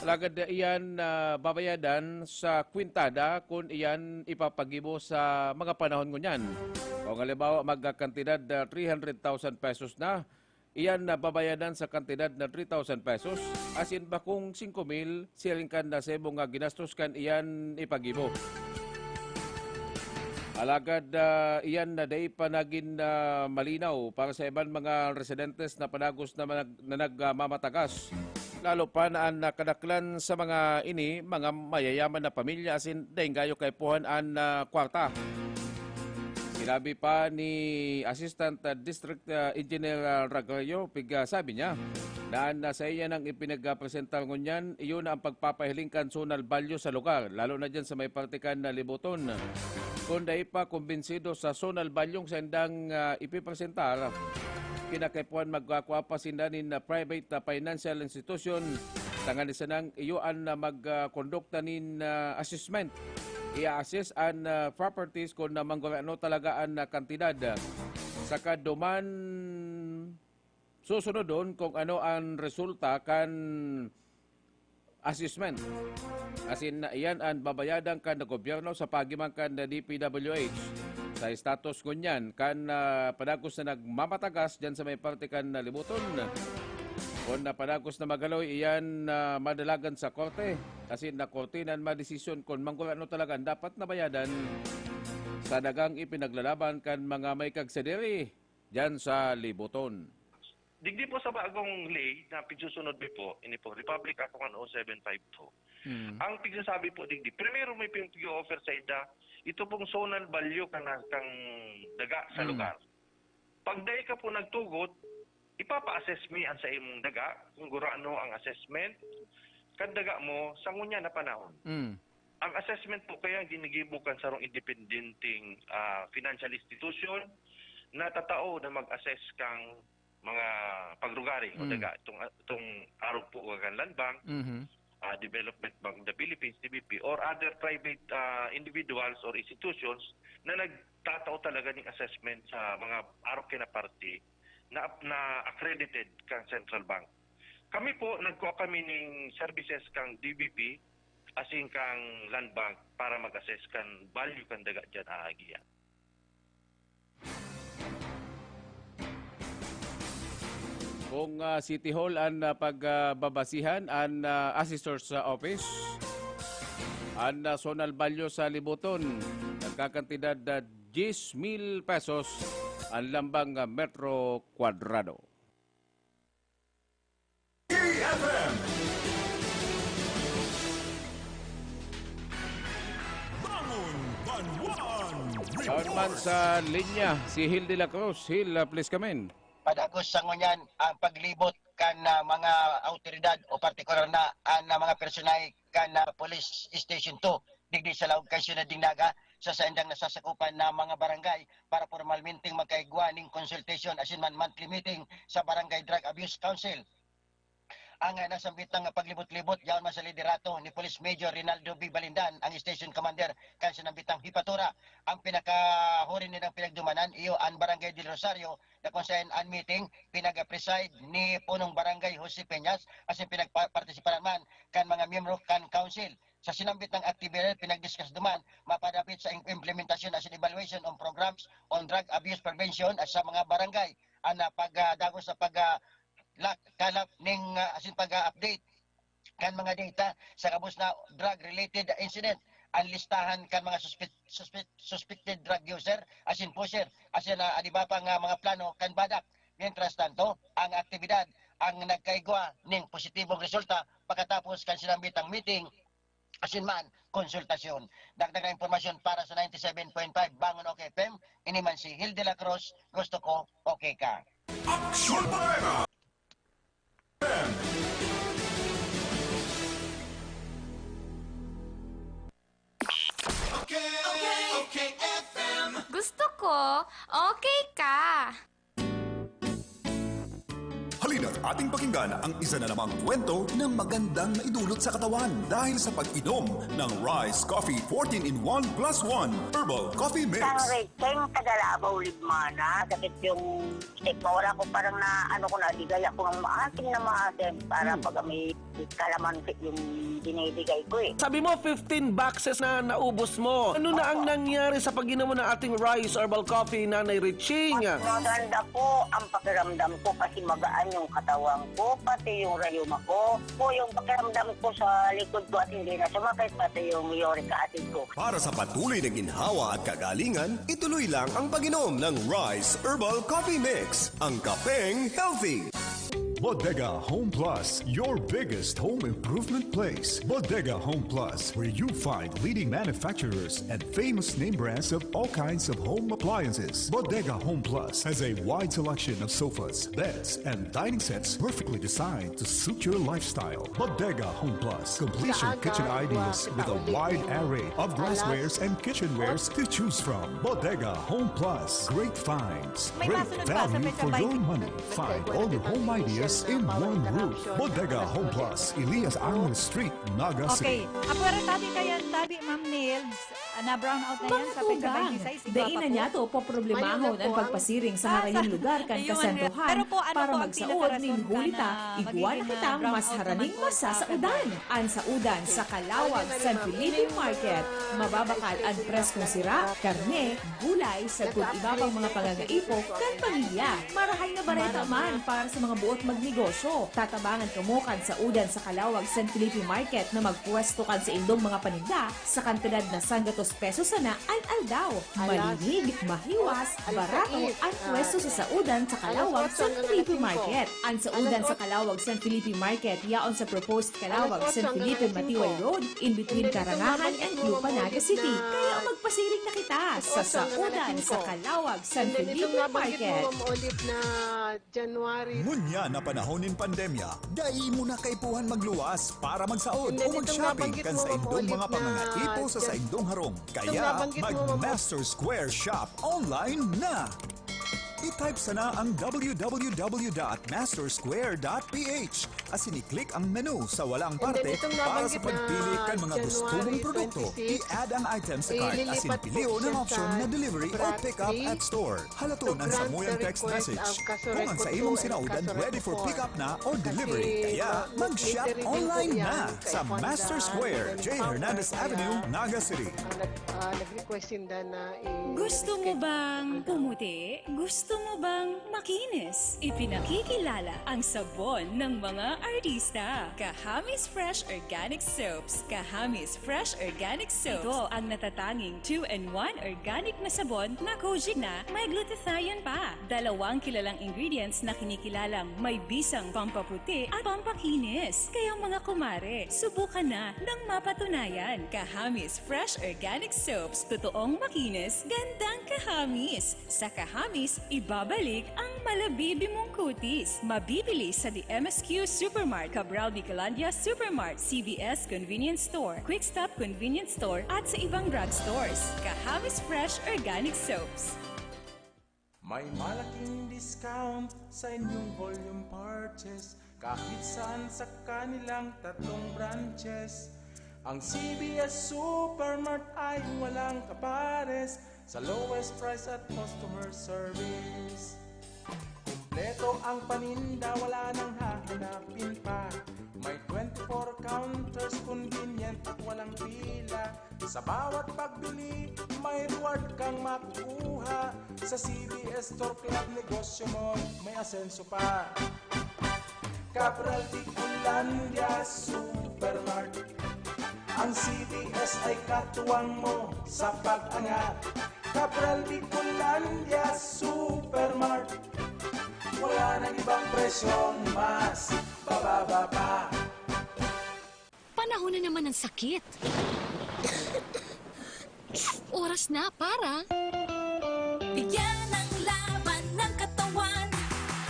Alagad na iyan na babayadan sa kwintada kun iyan ipapagibo sa mga panahon ngunyan. Kung halimbawa, magkakantidad na three hundred thousand pesos na, iyan na babayadan sa kantidad na three thousand pesos, asin bakong singko mil, siring kan na sa ibong nga ginastos kan iyan ipagibo. Alagad, ah, iyan na dai pa nagin, ah, malinaw para sa iban mga residentes na panagos na manag-, na nagmamatagas. Lalo pa na an nakadaklan sa mga ini, mga mayayaman na pamilya asin daing gayo kaipuhan an, ah, kwarta. Sinabi pa ni Assistant, ah, District, ah, Engineer, ah, Ragrario, pig, ah, sabi niya, na an, ah, sa iya nang ipinagpresentar ngunyan, iyon ang pagpapahiling kan zonal value sa lugar, lalo na dyan sa may parte kan, ah, Liboton. Kung dai pa kumbinsido sa zonal value sa indang, ah, ipipresentar, kinakaipuhan magkakua pa sinda nin, ah, private na financial institution Tanganing sanang iyo an, ah, mag, ah, kondukta nin, ah, assessment. I-assess an, ah, properties kun, ah, manggurano talaga an, ah, kantidad. Saka duman susunodon kung ano an resulta kan assessment. Asin iyan an babayadan kan gobyerno sa paagi man kan D P W H. Sa status ngunyan kan, ah, padagos na nagmamatagas diyan sa may parte kan, ah, Liboton. Kun, ah, padagos na magaloy, iyan, ah, madalagan sa korte. Asin na korte nan madesisyon kun manggurano talaga an dapat na bayadan sa dagang ipinaglalaban kan mga may kagsadiri diyan sa Liboton. Digdi po sa bagong ley na pigsusunod mi po, ini po, Republic Act one oh seven five two. Mm. Ang pigsasabi po digdi, primero may pig-offer sa ida, ito pong zonal value kan, kang daga sa Mm. lugar. Pag dai ka po nagtugot, ipapa-assess mi ang sa imong daga, kung gurano ang assessment, kan daga mo, sa ngunyan na panahon. Mm. Ang assessment po kaya ginigibo kan sarong independenteng, ah, financial institution na tatao na mag-assess kang mga pagrugari o Mm. daga, itong, itong arog po kan Land Bank, Mhm. ah, Development Bank of the Philippines, D B P, or other private, ah, individuals or institutions na nagtatao talaga ng assessment sa mga arog na parte na, na accredited kang Central Bank. Kami po, nagkuha kami ning services kang D B P, asin kang Land Bank para mag-assess kan value kan daga diyan, aagihan. Kung, ah, City Hall an, ah, pagbabasihan, an, ah, assessor's, ah, office, an, ah, zonal value sa Liboton, nagkakantidad na diyes mil pesos an lambang, ah, metro kwadrado. F M. Bangon Banwan Report. Doon man sa linya, si Hil de la Cruz. Hil, ah, please come in. Padagos sa ngunyan ang paglibot kan, ah, mga awtoridad o partikular na an, ah, mga personahe kan, ah, Police Station two digdi sa laog kan siyudad nin Naga sa saindang nasasakupan na mga barangay para pormalmenteng magkaigwa nin consultation asin man monthly meeting sa Barangay Drug Abuse Council. Ang, ah, nasambitang paglibot-libot yaon man sa liderato ni Police Major Rinaldo B. Balindan, ang station commander kan sinambitang hepatura. Ang pinakahuri nindang pinagdumanan iyo an Barangay Del Rosario, na kung saen an meeting pinag-preside ni Punong Barangay Jose Peñas asin pinagpa-, partisiparan man kan mga miyembro kan council. Sa sinambitang aktibidad, pinagdiskas duman mapadapit sa im-, implementasyon asin evaluation on programs on drug abuse prevention at sa mga barangay. An, ah, pag, ah, dagos sa pag, ah, lak-, kalap ning, ah, asin pag-update kan mga data sa gabos na drug-related incident, ang listahan kan mga suspect, suspect, suspected drug user asin pusher, asin, ah, an iba pa nga mga plano kan BADAC. Mientras tanto, ang aktibidad ang nagkaigwa ning positibong resulta pagkatapos kan sinambitang meeting asin man konsultasyon. Dagdag na impormasyon para sa ninety-seven point five Bangon OK F M, ini man si Hil de la Cruz, gusto ko, okay ka. Aksyon Bareta! Okay, okay, F M. Gusto ko, okay ka. Halina't ating pakinggan ang isa na namang kwento na magandang maidulot sa katawan dahil sa pag-inom ng Rise Coffee fourteen in one plus one Herbal Coffee Mix. Isang recheng taga Davao, Libmana. Sakit yung stick ko. Wala ko, parang na, ano ko, nadigaya ko ng maasim na maasim para Hmm. pag may kalamansi yung binibigay ko eh. Sabi mo, fifteen boxes na naubos mo. Ano na ang Opo. nangyari sa pag-inom mo ng ating Rise Herbal Coffee, Nanay Riching? Mas maganda po ang pakiramdam ko kasi magaan yung katawan ko, pati yung rayuma ko. Po yung pakiramdam ko sa likod ko at hindi na sumakit, pati yung uric acid ko. Para sa patuloy na ginhawa at kagalingan, ituloy lang ang pag-inom ng Rise Herbal Coffee Mix, ang kapeng healthy. Bodega Home Plus, your biggest home improvement place. Bodega Home Plus, where you find leading manufacturers and famous name brands of all kinds of home appliances. Bodega Home Plus has a wide selection of sofas, beds, and dining sets perfectly designed to suit your lifestyle. Bodega Home Plus, complete your kitchen ideas with a wide array of glasswares and kitchenwares to choose from. Bodega Home Plus, great finds, great value for your money. Find all your home ideas In one roof. Bodega Home Plus, Elias Arnold Street, Naga City. Okay. Apwera tabi kayan, tabi, Ma'am Nels. Ah, na-brown out na yan sa petsa twenty-six, igwa pa po. Mga tugang, dai na niyato poproblemahon an pagpasiring sa harayong lugar kan kasantohan para magsaod nin huli ta igwa na kitang mas haraning masa sa udan. An saudan sa Calauag, San Felipe Market. Mababakal an preskong sira, karne, gulay, sagkod iba pang mga pangangaipo kan pamilya. Marahay na bareta man para sa mga boot magnegosyo. Tatabangan kamo kan saudan sa Calauag, San Felipe Market na magpwesto kan saindong mga paninda sa kantidad na sanggatos pesos sana an aldaw. Malinig, mahiwas, barato an pwesto sa saudan sa Calauag, San Felipe Market. An saudan sa Calauag, San Felipe Market yaon sa proposed Calauag, San Felipe, Matiway Road, in between Karangahan and Lupa, Naga City. Kaya magpasiring na kita sa saudan sa Calauag, San Felipe Market. Ma'am Olive, na January. Ngunyan na panahon nin pandemya, dai mo na kaipuhan magluwas para magsaod o mag-shopping kan saindong mga pangangaipo sa saindong harong. Kaya mag-Master Square Shop online na! I-type sana ang w w w dot master square dot p h asin i-click ang menu sa walang parte para sa pagpili kan mga gusto mong produkto. I-add ang item sa cart asin pilion ang opsyon na delivery or pick up at store. Halaton an samuyang text message. Kung ang saimong sinaudan ready for pick up na o delivery, kaya mag-shop online na sa Master Square, J Hernandez Avenue, Naga City. Nag-request sinda na i-schedule. Gusto mo bang pumuti? Gusto mo bang makinis? Ipinakikilala ang sabon ng mga artista. Kahamis Fresh Organic Soaps. Kahamis Fresh Organic Soaps. Ito ang natatanging two-in-one organic na sabon na kojic na may glutathione pa. Dalawang kilalang ingredients na kinikilalang may bisang pampaputi at pampakinis. Kaya mga kumare, subukan na ng mapatunayan. Kahamis Fresh Organic Soaps. Totoong makinis, gandang kahamis. Sa Kahamis, ibabalik ang malabibi mong kutis. Mabibili sa The M S Q Supermart, Cabral Bicolandia Supermart, C V S Convenience Store, Quick Stop Convenience Store, at sa ibang drugstores. Kahamis Fresh Organic Soaps. May malaking discount sa inyong volume purchase kahit saan sa kanilang tatlong branches. Ang C V S Supermart ay walang kapares sa lowest price at customer service. Kumpleto ang paninda, wala nang hahanapin pa. May twenty-four counters, convenient at walang pila. Sa bawat pagbili, may reward kang makukuha. Sa C V S Store Club, negosyo mo may asenso pa. Cabral Bicolandia Supermart. Ang C V S ay katuwang mo sa pag-angat. Cabral Bicolandia Supermart. Wala nang ibang presyong mas bababa pa. Panahon na naman ng sakit. Oras na para Bigyan ng laban ng katawan.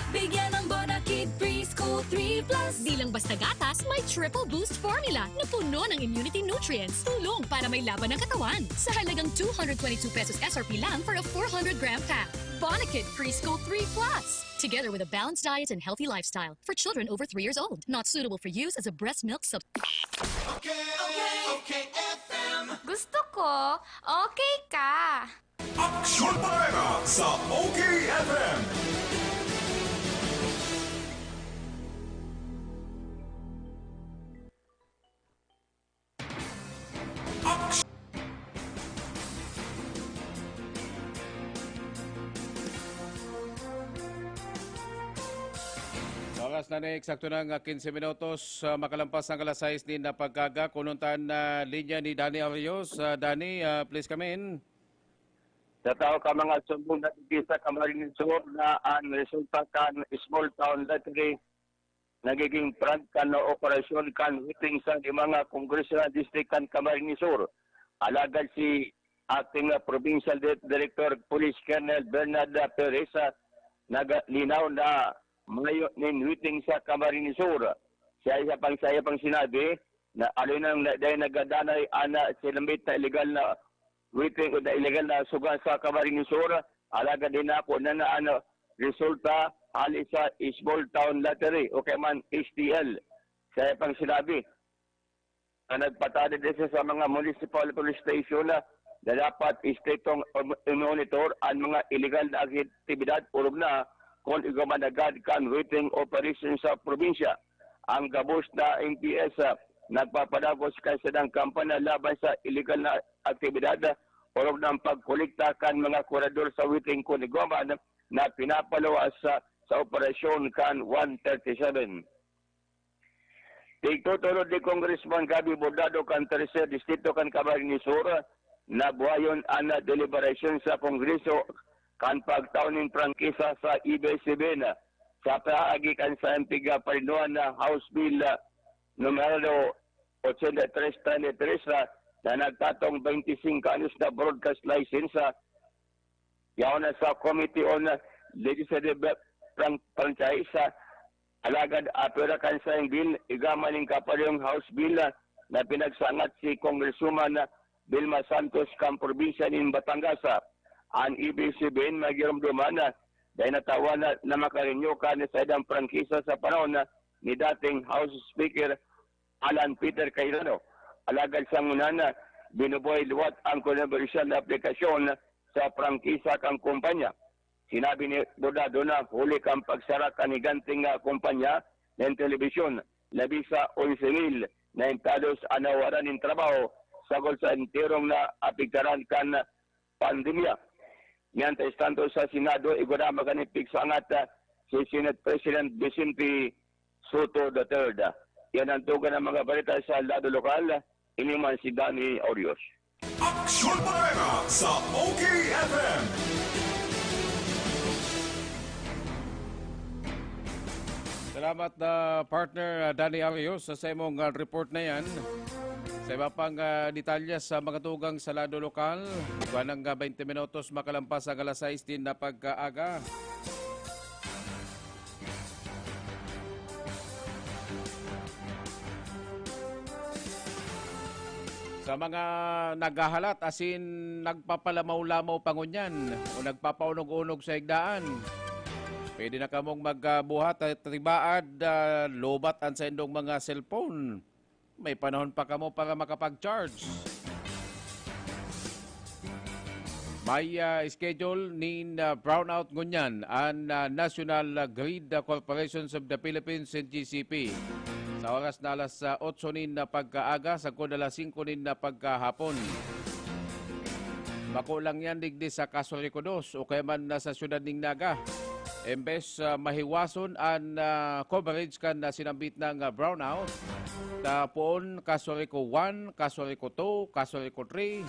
Bigyan ng Bonakid Preschool three plus. Di lang basta gatas, may triple boost formula na puno ng immunity nutrients. Tulong para may laban ng katawan. Sa halagang two hundred twenty-two pesos S R P lang for a four hundred gram pack. Bonakid Preschool three plus. Together with a balanced diet and healthy lifestyle for children over three years old. Not suitable for use as a breast milk substitute. Okay, okay, okay, F M. Gusto ko, okay ka. Aksyon Bareta sa O K F M. Sa oras na ni, eksakto na nga quince minutos, ah, makalampas ang alas sais nin pagkaaga. Kununtan na linya ni Danny Arios. Ah, Danny, ah, please come in. Sa tawo ka mga sumbong na digdi sa Camarines Sur na ang resulta kan small town lottery nagiging front kan operasyon kan voting sa mga congressional district kan Camarines Sur. Alagad si Acting Provincial Di-, Director Police Colonel Bernard Perez, ah, naglinaw na mayo nin voting sa Camarines Sur. Siya, siya pang, siya pang sinabi na alin ang na-, dahil nagadanay ana sinambit na illegal na voting o na illegal na suga sa Camarines Sur, alagad inako na na ano, resulta hali sa Small Town Lottery o kaya man S T L. Sa iya pang sinabi, na nagpatali din siya sa mga municipal police station na, na dapat estriktong um-, monitor ang mga illegal na aktibidad, orog na kung igwa man agad kan within operation sa probinsya. Ang gabos na M P S, ah, nagpapadagos kan sadang kampanya laban sa illegal na aktibidad, orog ng pagkolekta kan mga korador sa within kun igwa man na pinapaluwas sa, sa operasyon kan one thirty-seven. Tigtutulod ni Congressman Gabby Bordado kan Tercer Distrito kan Camarines Sur, nabuhayon an deliberasyon sa Kongreso kan pagtao nin prangkisa sa A B S-CBN sa paagi kan saindang pigpaparinduhan na House Bill, ah, numero ochenta y tres treinta y tres, ah, na nagtatong twenty-cinco anyos na broadcast license, ah, yaon na sa Committee on Legislative Fran-, Franchise, ah, alagad apwera kan saiyang bill, igwa man nin kaparehong House Bill, ah, na pinagsangat si Congresswoman, ah, Vilma Santos kan probinsya nin Batangas. Ah, an A B S-CBN magiromdoman na dahil natawan na, na makarenew kan saindang prangkisa sa panahon na ni dating House Speaker Alan Peter Cayetano. Alagad sa ngunyan, binubuhay liwat ang kontrobersyal na aplikasyon sa prangkisa kan kumpanya. Sinabi ni Bordado na huli kan pagsara kan higanting, ah, kumpanya nin telebisyon, labi sa onse mil na empleyados an nawaran nin trabaho sagol sa enterong naapektaran kan pandemya. Mientras tanto, sa Senado, igwa na maganing pigsangat, ah, si Senate President Vicente Sotto the third. Yan ang tugan ng mga balita sa lado lokal. Ini man si Danny Orios. Aksyon Bareta sa O K F M. Salamat, ah, partner, ah, Danny Arios, sa, sa imong, ah, report na yan. Sa iba pang, ah, detalye sa mga tugang sa lado lokal, igwa nang, ah, twenty minutos makalampas ang alas sais nin pagkaaga. Sa mga naghahalat asin nagpapalamaw-lamaw pa ngunyan o nagpapaonog-onog sa higdaan, pwede na kamong magbuhat at tibaad, ah, lobat an saindong mga cellphone. May panahon pa kamo para makapag-charge. May, ah, schedule nin, ah, brownout ngunyan an, ah, National, ah, Grid, ah, Corporations of the Philippines, N G C P. Sa oras na alas, ah, otso nin, ah, pagkaaga, sagkod alas singko nin, ah, pagkahapon. Bako lang yan digdi sa Casureco dos o kaya man na sa siyudad nin Naga. Embes, ah, mahiwason an, ah, coverage kan, ah, sinambit na, ah, brownout, ta poon Casureco one, Casureco two, Casureco three,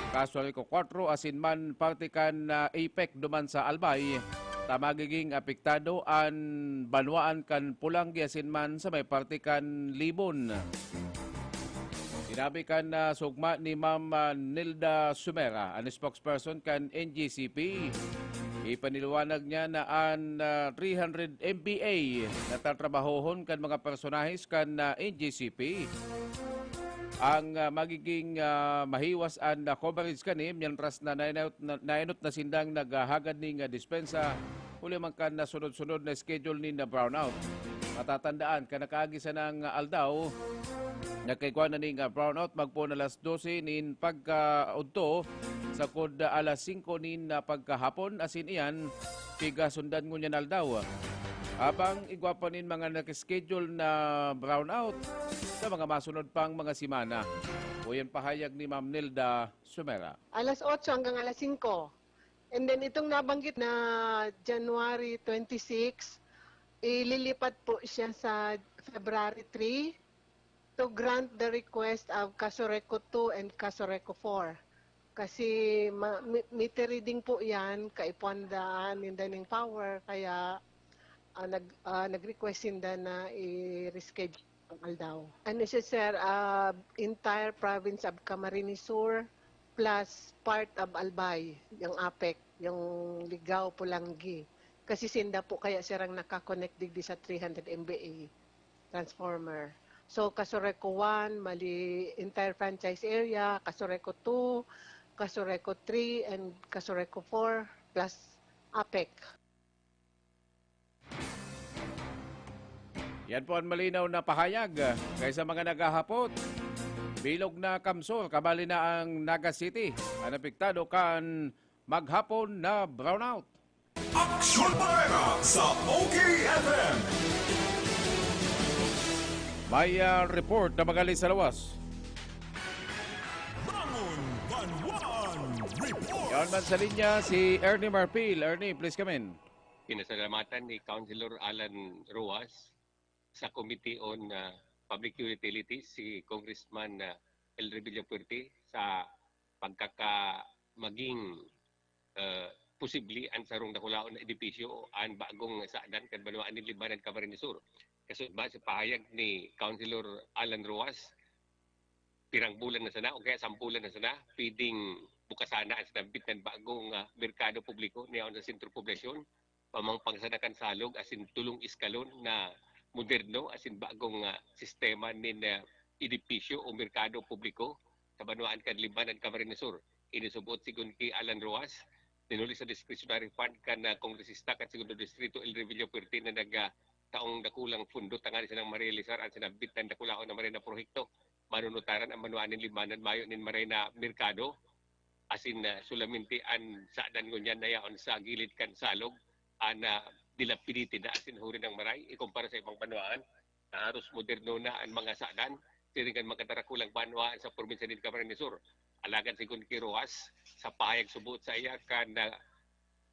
Casureco kwatro, asin man parte kan, ah, APEC duman sa Albay, ta magiging apektado an banwaan kan Polangui asin man sa may parte kan Libon. Sinabi kan, ah, sugma ni Ma'am, ah, Nilda Sumera, an spokesperson kan N G C P. Ipinaliwanag niya na an, ah, three hundred M V A na tatrabahohon kan mga personahes kan, ah, N G C P ang, ah, magiging, ah, mahiwas an, ah, coverage kani, mientras na naenot na, naenot na sindang naghahagad nin, ah, dispensa huli man kan nasunod-sunod na schedule nin, ah, brownout. Matatandaan, kan nakaagi sanang aldaw, nagkaigwa na nin, ah, brownout magpoon alas dose nin pagkaudto, sagkod, ah, alas singko nin, ah, pagkahapon, asin iyan, pigasundan ngunyan aldaw. Habang igwa pa nin mga nakaschedule na brownout sa mga masunod pang mga semana. O yan pahayag ni Ma'am Nilda Sumera. Alas otso hanggang alas singko. And then itong nabanggit na January twenty-six, ililipat po siya sa February three to grant the request of Casureco two and Casureco four. Kasi ma-, mi-, meter reading po yan, kaipuhan daan ninda ning power, kaya, ah, nag-, ah, nag-request sinda na i-reschedule ang aldaw. Ano siya, sir? Ah, entire province of Camarines Sur plus part of Albay, yung APEC, yung Ligao, Polangui. Kasi sinda po kaya sirang nakakonect digdi sa three hundred M V A transformer. So, Casureco one, mali entire franchise area, Casureco two, Casureco three, and Casureco four plus APEC. Yan po an malinaw na pahayag kay sa mga naghahapot. Bilog na Kamsur, kabali na ang Naga City, an apektado kan maghapon na brownout. Aksyon Bareta sa O K F M. May, ah, report na magaling sa lawas. Bangon Banwaan Report. Yaon man sa linya si Ernie Marfil. Ernie, please come in. Pinasalamatan ni Councilor Alan Rojas sa Committee on, ah, Public Utilities, si Congressman, ah, Elry Villafuerte, sa pagkaka-, maging, ah, posible an sarong dakulaon na edipisyo o an bagong sadan kan banwaan nin Libmanan, Camarines Sur. Kasunod ba sa pahayag ni Councilor Alan Rojas, pirang bulan na sana o kaya sampulan na sana, pwedeng bukasan na an sinambit kan bagong, ah, merkado publiko niyaon sa sentro poblasyon, pamangpang sana kan salog asin tolong eskalon na moderno asin bagong, ah, sistema nin, ah, edipisyo o merkado publiko sa banwaan kan Libmanan, Camarines Sur. Ini subot sigon ki Alan Rojas, dinuli sa discretionary fund kan, ah, kongresista kan Segundo Distrito, Elry Villafuerte, na nag, ah, taong dakulang pundo tanganing sanang marealisar an sinambit na dakulaon na maray na proyekto. Manunutaran an banwaan nin Libmanan mayo nin maray na merkado, asin, ah, solamente an sadan ngunyan na yaon sa gilid kan salog, an, ah, dilapidated na asin huri nang maray ikumpara sa ibang banwaan na haros moderno na an mga sadan siring kan mga darakulang banwaan sa probinsya nin Camarines Sur. Alagad sigon ki Rojas, sa pahayag subot saiya kan, ah,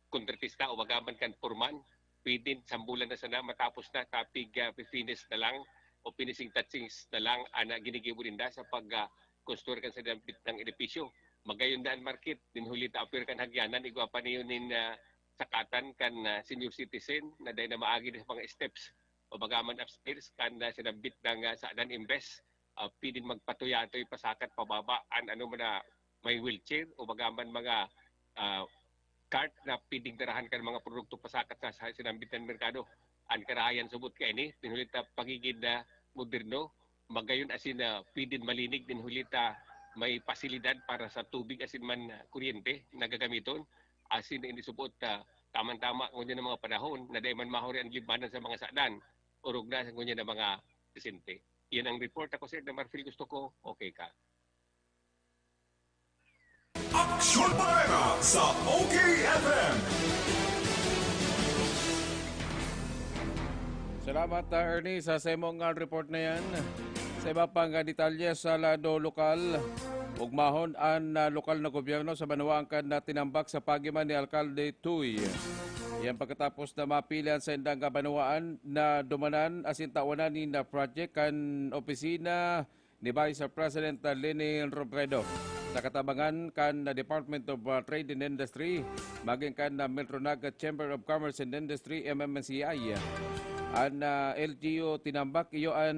kontratista o magaman kan foreman, pwede sambulan na sana matapos na, tapig, ah, finish na lang o finishing touchings na lang an, ah, ginigibo ninda sa pag, ah, konstruir kan sinambit na edipisyo. Magayon na an market, nin huli ta apir kan hagyanan, igwa pa niyo nin, ah, sakatan kan, ah, senior citizen na dai na maagi sa mga steps o magaman upstairs kan, ah, sinambit na, ah, sadan imbes, ah, pwedeng magpatuya-tuya pasakat pababa an ano man na may wheelchair o magaman mga, ah, cart na pwedeng darahan kan mga produkto pasakat sa, sa sinambit na merkado. An karahayan subot kaini, nin huli ta pagigid na moderno, magayon asin na pwedeng malinig, nin huli ta may pasilidad para sa tubig asin man, ah, kuryente na gagamiton. Asin ini subot, ah, tamang-tama ngunyan ang mga panahon na dai man mahuri an Libmanan sa mga sadan. Orog na sa ngunyan ang mga presente. Yan ang report. Ako si Edna Marfil, gusto ko, okay ka. Aksyon Bareta sa O K F M. Salamat, ah, Ernie, sa saimong, ah, report na yan. Sa iba pang, ah, detalye sa lado lokal, ugmahon an, ah, lokal na gobyerno sa banwaan kan na tinambak sa pagiman ni Alkalde Tuy. Yan pagkatapos na mapili an saindang kabanwaan na dumanan asin tawanan nin, ah, project kan opisina ni Vice President Leni Robredo, sa katabangan kan Department of, uh, Trade and Industry, magin kan, uh, Miltronag Chamber of Commerce and Industry, M M C I. An, uh, L G U tinambak, iyo an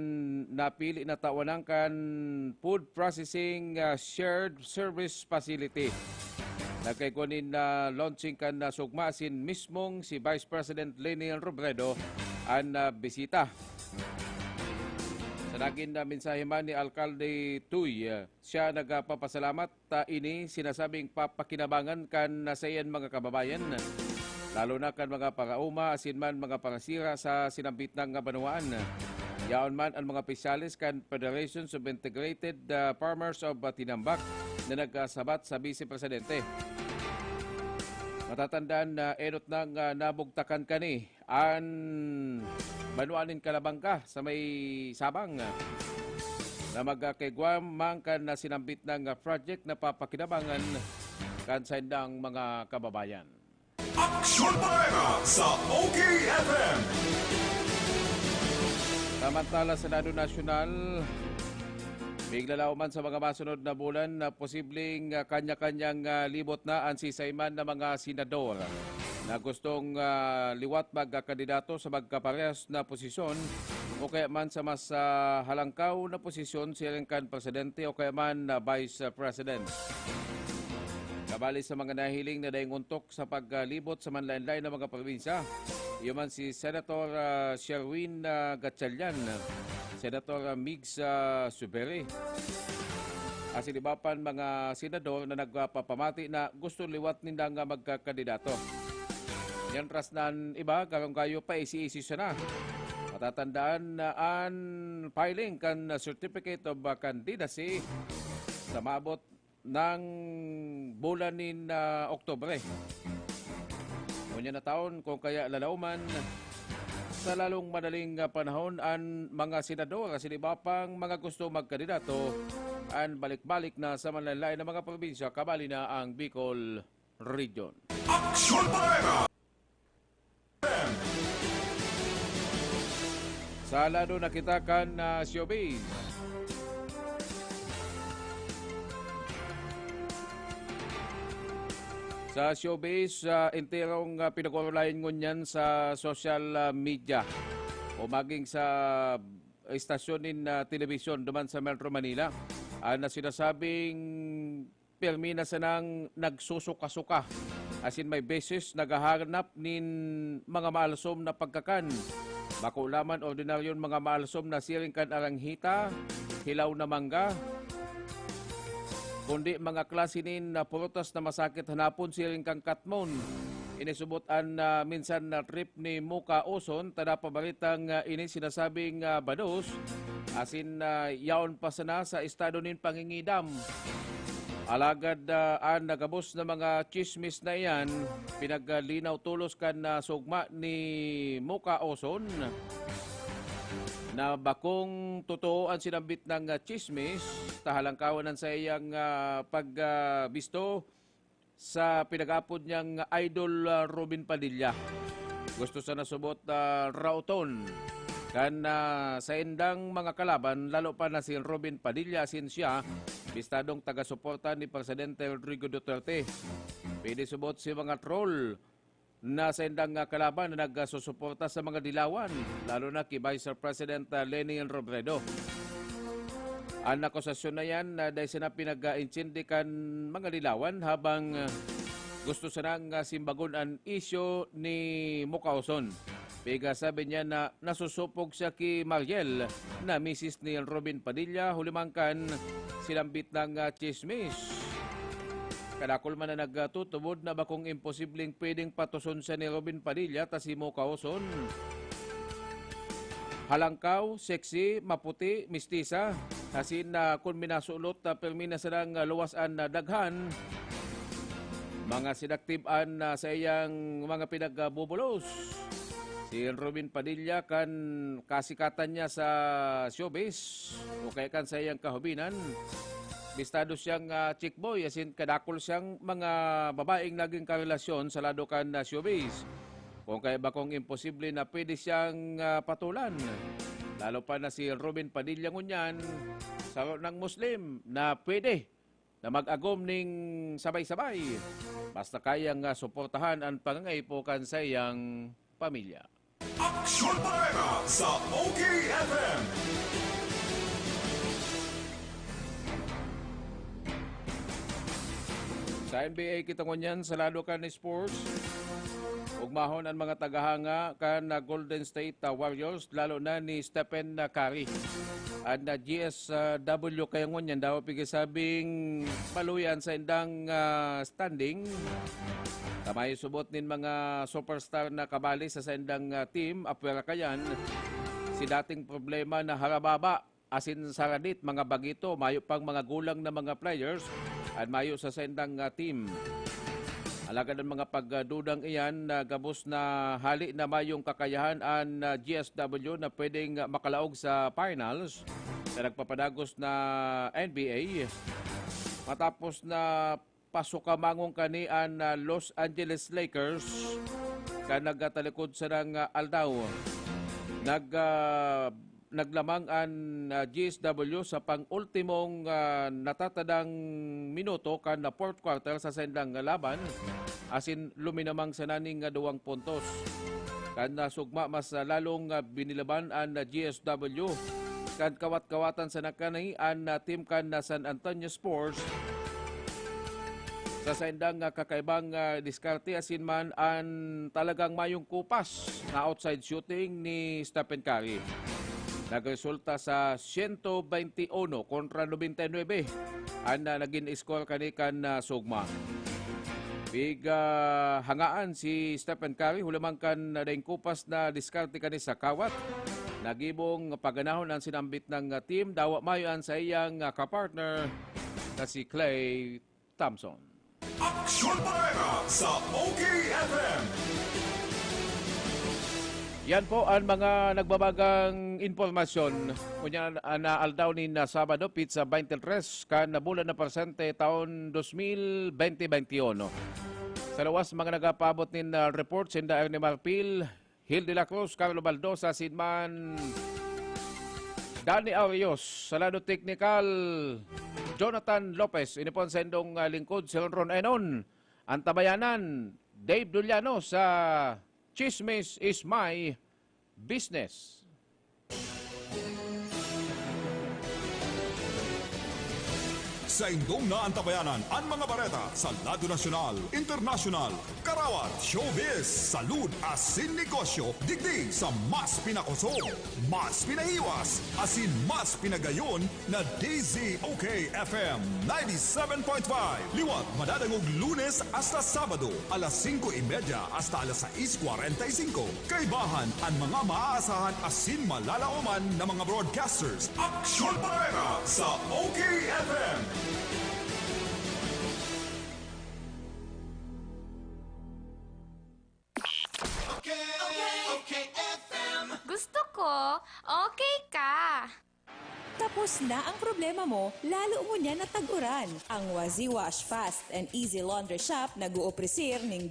napili na tawanan kan Food Processing, uh, Shared Service Facility. Nagkaigwa nin, uh, launching kan, uh, sugma asin mismong si Vice President Leni Robredo an, uh, bisita. Sa nagin na mensahe man ni Alkalde Tuy, siya nagpapasalamat ta ini sinasabing papakinabangan kan saiyan mga kababayan, lalo na kan mga paraoma asin man mga parasira sa sinambit na banwaan. Yaon man an mga opisyales kan Federations of Integrated, ah, Farmers of, ah, Tinambak na nagsabat sa Bise Presidente. Matatandaan na enot nang, ah, nabugtakan kani an banwaan nin Calabanga sa may Sabang na magkakaigwa man kan na sinambit na project na papakinabangan kan saindang mga kababayan. Aksyon Bareta sa O K F M. Samantala, Senado Nasyonal, miglalaom man sa mga masunod na bulan na posibleng, ah, kanya-kanyang, ah, libot na an sisay man na mga senador na gustong, ah, liwat magkakandidato sa magkaparehas na posisyon o kaya man sa mas, ah, halangkaw na posisyon siring kan presidente o kaya man na vice president. Kabali sa mga nahiling na daing ontok sa paglibot sa manlaen-laen na mga probinsya, iyo man si Senator, ah, Sherwin, ah, Gatchalian, Senator, ah, Migs, ah, Subiri, asin iba pang mga senador na nagpapamati na gusto liwat nindang, ah, magkakandidato. Mientras na an iba, karong kayo pa isi-isi sana. Matatandaan na an filing kan Certificate of Candidacy sa maabot ng bulan nin, ah, Oktubre. Ngunyan na taon, kung kaya lalauman, sa lalong madaling, ah, panahon, an mga senador asin iba pang mga gusto magkandidato, an balik-balik na sa manlaen-laen na mga probinsya, kabali na ang Bicol Region. Aksyon Para! Sa lado na kita kan, ah, showbiz. Sa showbiz, ah, enterong, ah, pinag-orolayan ngunyan sa social, ah, media o maging sa estasyon nin, ah, telebisyon duman sa Metro Manila. Ah, na sinasabing pirmi na sanang nagsusuka-suka, asin may beses naghahanap nin mga maalsom na pagkakan. Bako laman ordinaryon mga maalsom na siring kan aranghita, hilaw na mangga, kundi mga klase nin, ah, prutas na masakit hanapon siring kan katmon. Inisubot an, ah, minsan na trip ni Muka Oson, tada pabaritang, ah, ini sinasabing, ah, bados, asin, ah, yaon pa sana sa estado nin pangingidam. Alagad, ah, an nagabos na mga tsismis na iyan, pinaglinaw tolos kan, ah, sugma ni Muka Oson na bakong totoo an sinambit nang, ah, tsismis, ta halangkawan an saiyang, ah, pag, ah, bisto sa pinag-apod niyang idol, ah, Robin Padilla. Gusto sana subot, ah, raoton kan, ah, saindang mga kalaban, lalo pa na si Robin Padilla asin siya, bistadong taga-suporta ni Presidente Rodrigo Duterte. Pwede subot si mga troll na saindang, ah, kalaban na nagsusuporta sa mga dilawan, lalo na ki Vice President, ah, Leni Robredo. An akusasyon na yan, ah, dai sana pinag-intindi kan mga dilawan habang, ah, gusto sanang, ah, simbagon an isyu ni Muka Oson. Piga sabi niya na nasusupog siya ki Mariel, na misis ni Robin Padilla, huli man kan sinambit nang, ah, tsismis. Kadakul man na nagtutubod na bakong imposibleng pwedeng patuson siya ni Robin Padilla ta si Muka Oson. Halangkaw, sexy, maputi, mistisa. Asin na kun minasulot, ah, pirmi na sanang, ah, luwas an, ah, daghan. Mga seductive an, ah, saiyang mga pinagbubulos. Si Robin Padilla kan kasikatan niya sa showbiz o kaya kan saiyang kahubinan, bistado siyang, ah, chick boy, asin kadakul siyang mga babaeng naging karelasyon sa lado kan, ah, showbiz. Kung kaya bakong imposible na pwede siyang, ah, patulan. Lalo pa na si Robin Padilla ngunyan, saro nang Muslim na pwede na mag-agom ning sabay-sabay. Basta kayang, ah, suportahan an pangangaipo kan saiyang pamilya. Aksyon Para sa O K F M. Sa N B A, kita ngunyan sa lado kan sports. Ugmahon an mga tagahanga kan, ah, Golden State, ah, Warriors, lalo na ni Stephen, ah, Curry. An, ah, G S W kaya ngunyan daw pigsabing maluya an saindang, ah, standing. Ta mayo subot nin mga superstar na kabali sa saindang, ah, team, apwera kayan, si dating problema na harababa asin saradit, mga bagito, mayo pang mga gulang na mga players an mayo sa saindang, ah, team. Alagad an mga pagdudang iyan na gabos na hali na mayong kakayahan an, ah, G S W na pwedeng, ah, makalaog sa finals sa nagpapadagos na N B A. Matapos na pasukamangon kani an, ah, Los Angeles Lakers kan nagatalikod sanang, ah, aldaw. Nag, ah, naglamang an, ah, G S W sa pang-ultimong, ah, natatadang minuto kan, ah, fourth quarter sa saindang laban, asin luminamang sana ning, ah, duwang puntos. Kan nasugma, mas, ah, lalong, ah, binilaban an, ah, G S W. Kan kawat-kawatan sana kani an, ah, team kan, ah, San Antonio Spurs sa saindang, ah, kakaibang, ah, diskarte asin man an talagang mayong kupas na outside shooting ni Stephen Curry. Nagresulta sa siyento bente uno kontra nobenta y nuebe an, ah, nagin score kani kan, ah, sugma. Pig, ah, hangaan si Stephen Curry, huli man kan, ah, daing kupas na diskarte kani sa kawat. Nagibong paganahon ang sinambit na team, dawa mayo an saiyang, ah, kapartner na si Clay Thompson. Aksyon Bareta sa O K F M. Yan po ang mga nagbabagang impormasyon. Ngunyan na aldaw nin, ah, Sabado, petsa twenty-three kan bulan na presente, taon dos mil bente bente uno. Sa luwas, mga nagapaabot nin, ah, report, sinda Ernie Marpil, Hil de la Cruz, Carlo Baldosa, Sidman, Danny Arios, sa lado teknikal, Jonathan Lopez, ini po an saindong, ah, lingkod, si Ronron Enon, Antabayanan, Dave Duliano sa Chismis is My Business. Saindong naantabayanan an mga bareta sa lado nasyonal, internasyonal, karawat, showbiz, salud asin negosyo digdi sa mas pinakosog, mas pinahiwas, asin mas pinagayon na D Z O K F M ninety-seven point five. Liwat madadangog Lunes hasta Sabado, alas singko y media hasta alas sais kwarenta y singko. Kaibahan an mga maaasahan asin malalaoman na mga broadcasters. Aksyon Bareta sa O K F M. Okay, okay, F M. Gusto ko, okay ka. Tapos na ang problema mo, lalo ngunyan na tag-uran. Ang Wazi Wash Fast and Easy Laundry Shop nag-oofrecer ning